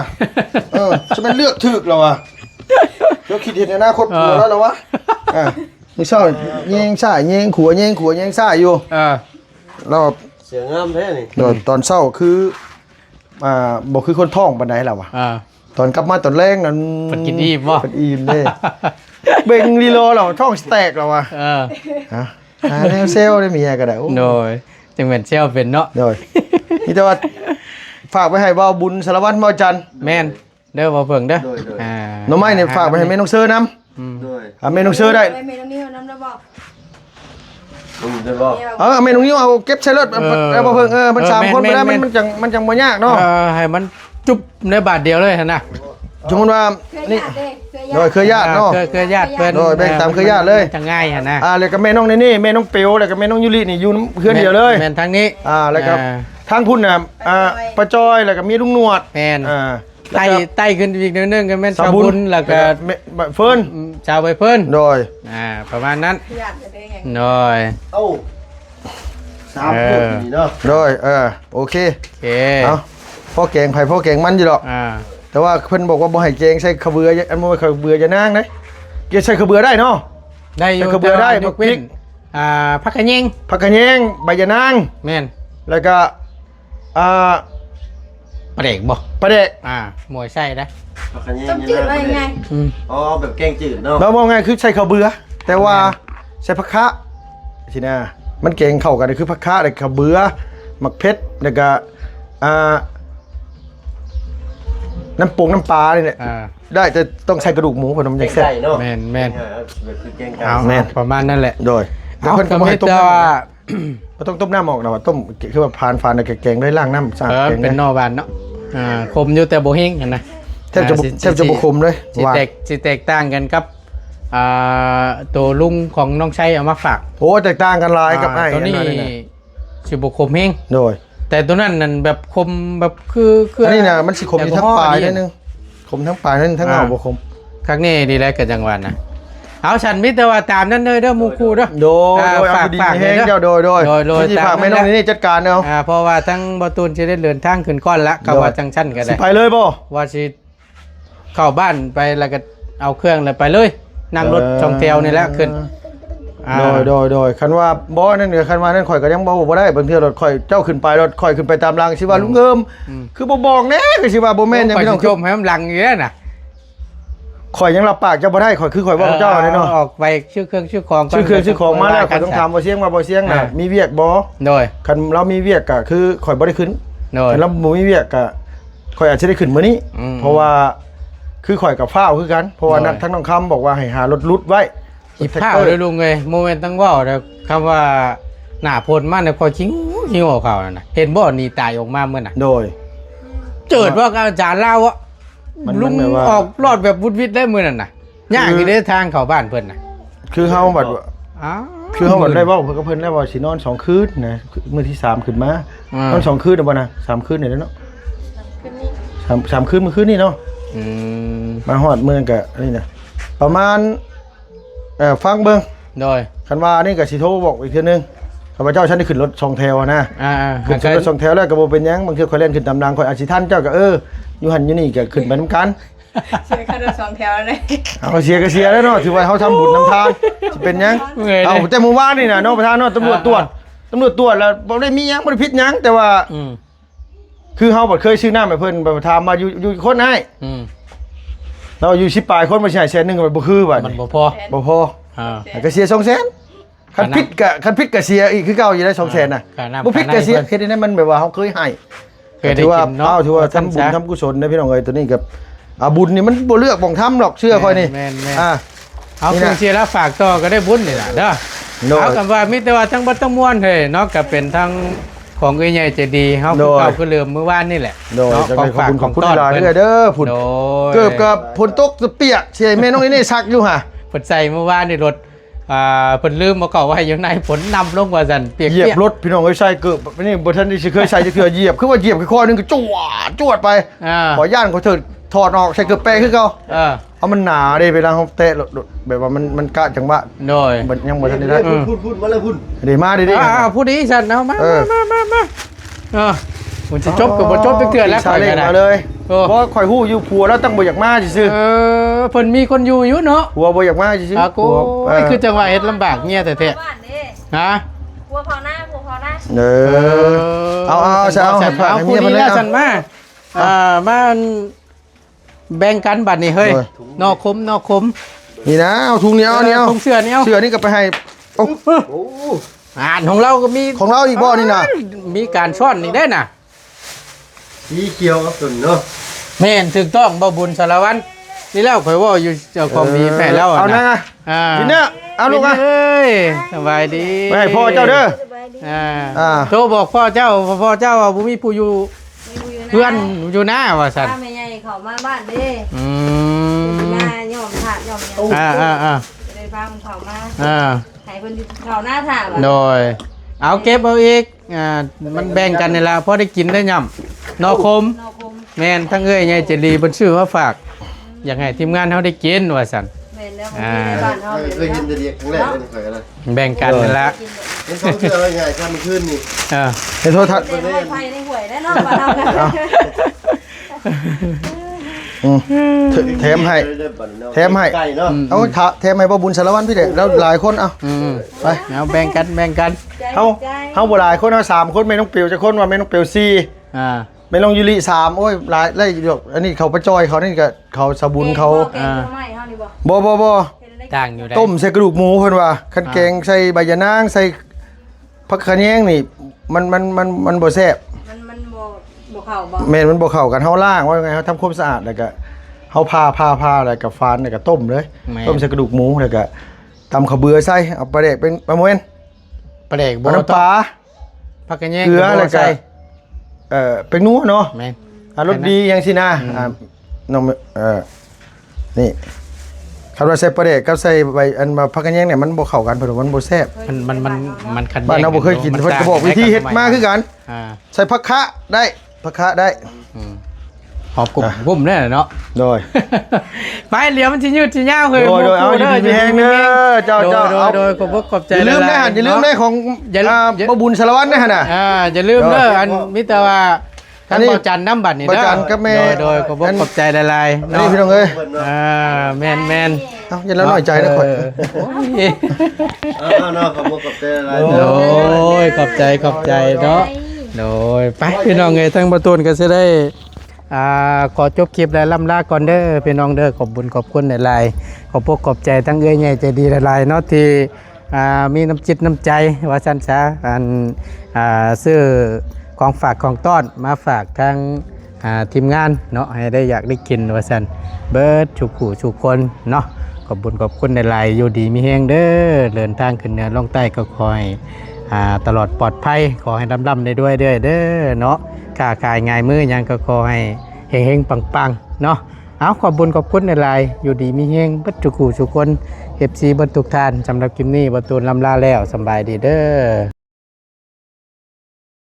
ເອີ ຈະແມ່ນເລືອກຖືກລາວວ່າ. ລາວຄິດເຫັນອະນາຄົດ ເອີ ຜົວລາວລາວວ່າ. ອ່າ ມື້ເຊົ້າແຍງຊ້າຍແຍງຂວາ ແຍງຂວາແຍງຊ້າຍຢູ່. ເອີ ລາວ ເສື້ອງາມແທ້ນີ້. ໂດຍ ຕອນເຊົ້າຄື ອ່າ ບໍ່ຄືຄົນທ້ອງປານໃດລາວວ່າ. ອ່າ ຕອນກັບມາຕອນແລງນັ້ນ ເພິ່ນກິນອີ່ມບໍ່? ເພິ່ນອີ່ມເດ້. ເບິ່ງລີລອລາວ ທ້ອງຊິແຕກລາວວ່າ. ເອີ ຫາແນວແຊວໄດ້ເມຍກໍໄດ້. ໂອ້ ໂດຍ ຈັ່ງແມ່ນແຊວເປັນເນາະ. ໂດຍ ມີແຕ່ວ່າຝາກໄວ້ໃຫ້ບ່າວບຸນສາລະວັນ ບ່າວຈັນ. ແມ່ນເດີ ບ່າວເຜິ້ງເດີ. ໂດຍ ໂດຍ ອ່າ ໜໍ່ໄມ້ນີ້ຝາກໄວ້ໃຫ້ແມ່ນ້ອງເຊີນຳ. ອືມ ໂດຍ ອ່າ ແມ່ນ້ອງເຊີໄດ້ ແມ່ນ້ອງນິວນຳໄດ້ບໍ່? เออ แม่น้องนิวเอาเก็บใส่รถ เออ เอาบ่เพิ่ง เออ มัน เออ สามคน แม่นๆ ไปแล้ว มัน แม่น มันจั่ง มันจั่งบ่ยากเนาะ เออ ให้มันจุบในบาทเดียวเลยหั่นนะ สมมุติว่า เครือ นี่ ญาติเด้ เครือญาติ โดยเครือญาติเนาะ เออ เครือ เครือญาติเพิ่น โดยแบ่งตามเครือญาติเลย มันจั่งง่ายหั่นนะ อ่า แล้วก็แม่น้องเนเน่ แม่น้องเปียว แล้วก็แม่น้องยูรินี่อยู่เฮือนเดียวเลย แม่น แม่นทางนี้ อ่า แล้วก็ อ่า ทางพุ้นน่ะ อ่า ป้าจอย แล้วก็มีลุงหนวด แม่น อ่า ไต่ แล้วก็ ไต่ขึ้นอีกนิดนึงก็แม่น สาวบุญ สาวบุญ แล้วก็ แล้วก็แม่ ใบเฟิร์น อืม สาวใบเฟิร์น โดย อ่า ประมาณนั้น ญาติกันได้ไง โดย เอ้า สาม เออ คนนี่เนาะ โดย เออ โอเค โอเค เอา พอแกงไผพอแกงมันอยู่ดอก อ่า แต่ว่าเพิ่นบอกว่าบ่ให้แกงใส่ข้าวเบือ อันบ่ข้าวเบือยานางเด้ แกงใส่ข้าวเบือได้เนาะ ได้อยู่ ใส่ข้าวเบือได้ แต่ว่ายกเว้น บักพริก อ่า ผักขะแยง ผักขะแยง ใบยานาง แม่น แล้วก็ อ่า ปลาแดกบ่ ปลาแดก อ่า หมวยใส่ได้ ผักขะแยง ต้มจืดว่ายังไง อืม อ๋อ แบบแกงจืดเนาะ เราบอกไงคือใส่ข้าวเบือ แต่ว่า แม่น ใส่ผักคะสินะ มันแกงเข้ากันคือผักคะ แล้วข้าวเบือ หมากเผ็ด แล้วก็ อ่า น้ำปงน้ำปลานี่แหละ อ่า ได้ แต่ต้องใส่กระดูกหมู เพราะมันจะแซ่บ แกงไก่เนาะ แม่นๆ อ่า แบบคือแกงไก่ เอา แม่น ประมาณนั้นแหละ โดย แต่ เอา เพิ่นก็บ่ให้ต้ม ก็มีแต่ว่า น้ำออกนะ บ่ต้องต้มน้ำออกนะ ว่าต้มคือว่าผ่านๆ แล้วก็แกงเลย ล้างน้ำสะอาด เออ แกง เป็นหน่อหวานเนาะ อ่า ขมอยู่แต่บ่แห้งหั่นนะ แทบจะบ่ อ่า สิ แทบจะบ่ สิ ขมเลย สิ หวาน แตก สิแตกต่างกันกับ อ่า ตัวลุงของน้องชัยเอามาฝาก โอ้ แตกต่างกันหลายกับ อ่า อ้าย ตัวนี้ อันนั้นน่ะ สิบ่ขมแฮง โดย แต่ตัวนั้นนั่นแบบขมแบบคือ คือ อันนี้น่ะมันสิขมอยู่ทางปลายหน่อยนึง ขมทางปลายหน่อยนึง ทาง อ่า เงาบ่ขม คักแน่ดีแล้วก็จังหวะนะ เอา ฉันมีแต่ว่าตามนั้นเลยเด้อหมู่คู่เด้อ โดย อ่า โดย เอา ฝาก อยู่ดี ฝาก มีแฮง เด้อ เจ้า โดย โดย โดย โดย ที่ฝาก ตามนั้น แม่น้อง แหละ นี่จัดการเอา อ่า เพราะว่าทั้งบ่ตูนสิได้เดินทางขึ้นก่อนละ ก็ โดย ว่าจังซั่นก็ได้ สิไปเลยบ่ ว่าสิ เข้าบ้านไปแล้วก็เอาเครื่องแล้วไปเลย นั่งรถ เออ สองแถวนี่แหละขึ้น อ่า โดย โดย โดย คันว่าบ่นั่นก็ คันว่านั่นข่อยก็ยังเว้าบ่ได้ บางเทื่อรถข่อย เจ้าขึ้นไป รถข่อยขึ้นไปตามหลัง สิว่า อืม ลุงเอิม อืม คือบ่บอกแน่ คือสิว่าบ่แม่นหยัง โอ้ พี่น้อง ข่อยสิจมให้มันหลังอยู่แล้วน่ะ ข่อยยังรับปากเจ้าบ่ได้ ข่อยคือข่อยเว้ากับเจ้าแน่เนาะ เออ ออกไปซื้อเครื่องซื้อของก่อน ซื้อเครื่องซื้อของมาแล้ว ค่อยว่ากัน ข่อยต้องถามบ่าวเสียงว่า บ่าวเสียงน่ะ อ่า มีเวียกบ่ โดย คันเรามีเวียกก็คือข่อยบ่ได้ขึ้น โดย คันเราบ่มีเวียกก็ ข่อยอาจสิได้ขึ้นมื้อนี้ อืม เพราะว่าคือข่อยก็ฟ้าวคือกัน เพราะว่า โดย นัดทางน้องคำบอกว่าให้หารถหลุดไว้ อีฟ้าวเด้อลุงเอ้ย บ่แม่นต้องเว้าเด้อ คำว่าหน้าฝนมาเนี่ย ข่อยขี้งอ ขี้งอเขานั่นน่ะ เห็นบ่ หนีตายออกมามื้อน่ะ โดย เจิดว่ากับอาจารย์ลาวอะ มัน ลุง มันแบบว่า ออกรอดแบบวุดวิดได้มื้อนั่นน่ะ ยากอยู่เด้ ทางเข้าบ้านเพิ่นน่ะ คือเฮาบัด อ้าว คือเฮาบัดได้เว้ากับเพิ่นแล้วว่าสินอนสองคืนนะ มื้อที่สามขึ้นมา อ่า นอนสองคืนน่ะบ่นะ สามคืนนี่แหละเนาะ คืนนี้ สาม สามคืน มื้อคืนนี่เนาะ อืม มาฮอดมื้อนั้นก็นี่นะ ประมาณ เอ่อ ฟังเบิ่ง โดย คันว่าอันนี้ก็สิโทรบอกอีกเทื่อนึง ข้าพเจ้าฉันได้ขึ้นรถสองแถวนะ อ่าๆ ขึ้นรถสองแถวแล้วก็บ่เป็นหยัง บางเทื่อข่อยแล่นขึ้นตามหลัง ข่อยอาจสิทันเจ้าก็ เออ อยู่หั่นอยู่นี่ก็ขึ้นไปนำกัน เสียค่ารถสองแถวเลย เอา เสียก็เสียแล้วเนาะ ถือว่าเฮาทำบุญนำทาน สิเป็นหยัง เมื่อยเด้ เอา แต่เมื่อวานนี่นะเนาะ ประธานเนาะ ตำรวจตรวจ อ่าๆ ตำรวจตรวจแล้วบ่ได้มีหยัง บ่ได้ผิดหยัง แต่ว่า อืม คือเฮาบัดเคยซื้อน้ำให้เพิ่น บัดถามว่าอยู่ อยู่คนอ้าย อืม เราอยู่สิบปลายคน บ่สิให้แสนหนึ่ง มันบ่คือบัด มันบ่พอ บ่พอ อ่า แล้วก็เสียสองแสน คันผิดก็ คันผิดก็เสียอีกคือเก่าอยู่ได้ สองแสน น่ะ ค่าน้ำ บ่ผิดก็เสีย ค่าไฟเพิ่น เฮ็ดให้มันแบบว่าเฮาเคยให้ เคยได้ ถือว่า กินเนาะ เอา ถือว่า ว่าซั่น ทำบุญ ซะ ทำกุศลเด้อพี่น้องเอ้ย ตัวนี้ก็ เอาบุญนี่มันบ่เลือกหม่องทำหรอก เชื่อข่อยนี่ แม่นๆๆ อ่า เอา นี่ เครื่อง นะ เสียแล้วฝากต่อก็ได้บุญนี่ล่ะเด้อ โดย เอากันว่ามีแต่ว่าทั้งเบิดทั้งมวลเฮ้ยเนาะ ก็เป็นทั้งของเอื้อยใหญ่ใจดีเฮา โดย คือเก่าคือเดิมมื้อวานนี่แหละ โดย เนาะ จังใด๋ ของฝาก ขอบคุณ ของต้อน หลายๆ เพิ่น เด้อ เด้อ พุ้น โดย เกือบกับฝนตกเปียก สิให้แม่น้องนี่ซักอยู่ห่า เพิ่นใส่มื้อวานนี่รถ อ่า เพิ่นลืมเอาเข้าไว้อยู่ใน ฝนนำลงว่าซั่น เปียกๆ เหยียบรถพี่น้องเอ้ย ใส่เกิบนี่บ่ทันได้สิเคยใส่จักเทื่อ เหยียบ คือว่าเหยียบค่อยๆ นึงก็จวด จวดไป อ่า ขอย่านขอเถิด ถอดออก ใส่เกิบแปะคือเก่า เออ เอามันหนาเด้ เวลาเฮาแตะรถ รถ แบบว่ามัน มันกะจังหวะ โดย มันยังบ่ทันได้ เออ พุ้นๆ พุ้นๆ มาเลยพุ้น เด้ มาเด้ อ่า พุ้นอีกซั่น เอามา เออ มา มา มา เออ มันสิจบก็บ่จบจักเทื่อแล้ว ปีซาเล้ง ข่อยก็ได้ มาเลย โอ้ บ่ ข่อยฮู้อยู่ ผัวแล้วตั้งบ่อยากมาซื่อๆ เออ เพิ่นมีคนอยู่อยู่เนาะ ผัวบ่อยากมาซื่อๆ อ่ะ โอ้ย ผัว เออ คือจังหวะเฮ็ดลำบากเมียแท้ๆ ผัวบ้านเด้ ฮะ ผัวเผาหน้า ผัวเผาหน้า เออ เออ เอา เอา เอา เอา เอา เอา เอา พอดีแล้ว เอา ซั่นมา อ่า มา แบ่งกันบัดนี้เฮ้ย โดย นอกคม นอกคม นี่นะ เอาถุงนี้ เอา เออ นี่เอา ถุงเสื้อนี่เอา เสื้อนี่ก็ไปให้ โอ้ โอ้ อ่านของเราก็มี ของเราอีกบ่นี่นะ มีการซ่อนอีกเด้น่ะ สีเขียวกับต้นเนาะ แม่น ถูกต้อง บ่บุญสารวัตร ນີ້ແລ້ວ ຂ້ອຍເວົ້າຢູ່ເຈົ້າຂອງດີແທ້ແລ້ວ ເອີ ນະ ເອົານະ ອ່າ ວິນເນີ ເອົາລູກ ວິນເນີ ເອີຍ ສະບາຍດີ ໄປໃຫ້ພໍ່ເຈົ້າເດີ ສະບາຍດີ ອ່າ ອ່າ ໂທບອກພໍ່ເຈົ້າ ພໍ່ເຈົ້າວ່າບໍ່ມີຜູ້ຢູ່ ບໍ່ມີຜູ້ຢູ່ນາ ເພື່ອນຢູ່ນາວ່າຊັ້ນ ພາແມ່ໃຫຍ່ເຂົ້າມາບ້ານເດ້ ອືມ ເພິ່ນຊິມາຍ້ອມທາດຍ້ອມຫຍັງ ອ່າໆໆ ກໍເລີຍພາເພິ່ນເຂົ້າມາ ອ່າ ໃຫ້ເພິ່ນເຂົ້ານາຖ້າວ່າ ໂດຍ ເອົາເກັບເອົາອີກ ອ່າ ມັນແບ່ງກັນນີ້ລະ ພໍໄດ້ກິນໄດ້ຫຍ້ຳ ໜໍ່ຂົມ ໜໍ່ຂົມ ແມ່ນ ທັງເອື້ອຍໃຫຍ່ໃຈດີເພິ່ນຊື້ມາຝາກ ຢາກໃຫ້ທີມງານເຮົາໄດ້ກິນວ່າຊັ້ນ ແມ່ນແລ້ວ ອ່າ ຂອງທີ່ໃນບ້ານເຮົາ ເຄີຍເຫັນແຕ່ດຽວຄັ້ງແລກເລີຍຂ້ອຍກໍໄດ້ ແບ່ງກັນນີ້ລະ ເຫັນສອງເທື່ອເລີຍ ຍາຍ ຊຳຄືນນີ້ ເອີ ເຫັນໂທລະທັດ ໄປໃນໄຟໃນຫ້ວຍແລ້ວເນາະ ບ້ານເຮົານະ ເອົາ ອືມ ແຖມໃຫ້ ແຖມໃຫ້ ໃກ້ເນາະ ເອົາ ແຖມໃຫ້ບໍ່ບຸນສາລະວັນພີ້ແຫຼະ ແລ້ວຫຼາຍຄົນ ເອົາ ອືມ ໄປ ເອົາ ແບ່ງກັນ ແບ່ງກັນ ເຮົາ ເຮົາບໍ່ຫຼາຍຄົນ ເຮົາສາມຄົນ ແມ່ນ້ອງປິວຈັກຄົນ ວ່າແມ່ນ້ອງປິວສີ່ ອ່າ ແມ່ນ້ອງຢູລິສາມ ໂອ້ຍ ຫຼາຍ ຫຼາຍຢູ່ດອກ ອັນນີ້ເຂົາປະຈອຍ ເຂົານີ້ກໍ ເຂົາສະບຸນເຂົາ ແກງໜໍ່ໄມ້ເຮົານີ້ບໍ່ ບໍ່ ບໍ່ ບໍ່ ຕ່າງຢູ່ໃດ ຕົ້ມໃສ່ກະດູກໝູເພິ່ນວ່າ ຄັນ ອ່າ ແກງໃສ່ໃບຢານາງ ໃສ່ຜັກຂະແຍງນີ້ ມັນ ມັນ ມັນ ມັນບໍ່ແຊບ ມັນ ມັນບໍ່ ບໍ່ເຂົ້າບໍ່ ແມ່ນ ມັນບໍ່ເຂົ້າກັນ ເຮົາລ້າງ ວ່າໄງ ເຮົາທຳຄວາມສະອາດ ແລ້ວກໍເຮົາຜ່າ ຜ່າ ຜ່າ ແລ້ວກໍຝານ ແລ້ວກໍຕົ້ມເລີຍ ແມ່ນ ຕົ້ມໃສ່ກະດູກໝູ ແລ້ວກໍຕຳເຂົ້າເບືອໃສ່ ເອົາປາແດກເປັນ ບໍ່ແມ່ນ ປາແດກບໍ່ ເອົານ້ຳປາ ຜັກຂະແຍງ ເກືອ ແລ້ວກໍ ເອີ ແປ້ງນົວເນາະ ແມ່ນ ອ່າ ລົດດີຫຍັງຊີ້ນະ ອືມ ອ່າ ນ້ອງ ເອີ ນີ້ ຄັນວ່າໃສ່ປາແດກກັບໃສ່ໃບ ອັນວ່າຜັກຂະແຍງນີ້ ມັນບໍ່ເຂົ້າກັນ ເພິ່ນວ່າມັນບໍ່ແຊບ ມັນ ມັນ ມັນ ມັນຂັດແຍ້ງ ບ້ານເຮົາບໍ່ເຄີຍກິນ ເພິ່ນກໍບອກວິທີເຮັດມາຄືກັນ ອ່າ ໃສ່ຜັກຄະໄດ້ ຜັກຄະໄດ້ ອືມ ຫອມກຸ້ມ ອ່ະ ກຸ້ມແນ່ເນາະ ໂດຍ ໄປ ດຽວມັນຊິຍືດຊິຍາວເຮີຍ ໂດຍ ໂດຍ ເອົາ ຢູ່ດີມີແຮງເດີ ເຈົ້າ ເຈົ້າ ໂດຍ ເອົາ ໂດຍ ຂອບອົກຂອບໃຈ ຢ່າລືມເດີ ຫຼາຍໆ ຢ່າລືມເນາະ ເດີ ຂອງ ຢ່າລືມ ອ່າ ເຈົ້າ ບໍ່ບຸນສາລະວັນເນາະ ຫັ້ນນະ ອ່າ ຢ່າລືມເດີ ໂດຍ ອັນ ມີແຕ່ວ່າ ທາງ ອັນນີ້ ເບົາຈັນນຳບັດນີ້ເນາະ ເບົາຈັນກັບແມ່ ໂດຍ ໂດຍ ຂອບອົກຂອບໃຈຫຼາຍໆ ອັນນີ້ ເນາະ ພີ່ນ້ອງເອີຍ ອ່າ ແມ່ນໆ ເອົ້າ ຢ່າລະນ້ອຍໃຈນະຂ້ອຍ ເອີ ໂອ້ຍ ເອົາໆ ເນາະ ຂອບອົກຂອບໃຈຫຼາຍໆ ໂດຍ ຂອບໃຈ ຂອບໃຈເນາະ ໂດຍ ໄປ ພີ່ນ້ອງເອີຍ ທາງບ່າວຕູນກໍຊິໄດ້ ອ່າ ຂໍຈົບຄລິບ ແລະ ລ່ຳລາກ່ອນເດີພີ່ນ້ອງເດີ ຂອບບຸນຂອບຄຸນຫຼາຍໆ ຂອບອົກຂອບໃຈທັງເອື້ອຍໃຫຍ່ໃຈດີຫຼາຍໆເນາະ ທີ່ ອ່າ ມີນ້ຳຈິດນ້ຳໃຈວ່າຊັ້ນຊະ ອັນ ອ່າ ຊື້ຂອງຝາກຂອງຕ້ອນມາຝາກທາງ ອ່າ ທີມງານເນາະ ໃຫ້ໄດ້ຢາກໄດ້ກິນວ່າຊັ້ນ ເບິດທຸກຜູ້ທຸກຄົນເນາະ ຂອບບຸນຂອບຄຸນຫຼາຍໆ ຢູ່ດີມີແຮງເດີ ເດີນທາງຂຶ້ນເໜືອລົງໃຕ້ກໍຂໍໃຫ້ ອ່າ ຕະຫຼອດປອດໄພ ຂໍໃຫ້ລ່ຳໆລວຍໆເດີເນາະ ຄ້າຂາຍງ່າຍມືຫຍັງກໍຂໍໃຫ້ເຮັງໆປັງໆເນາະ ເອົາ ຂອບບຸນຂອບຄຸນຫຼາຍໆ ຢູ່ດີມີແຮງເບິດທຸກຜູ້ທຸກຄົນ ເອັຟຊີ ເບິດທຸກທ່ານ ສຳລັບຄລິບນີ້ ບ່າວຕູນລ່ຳລາແລ້ວ ສຳບາຍດີເດີ.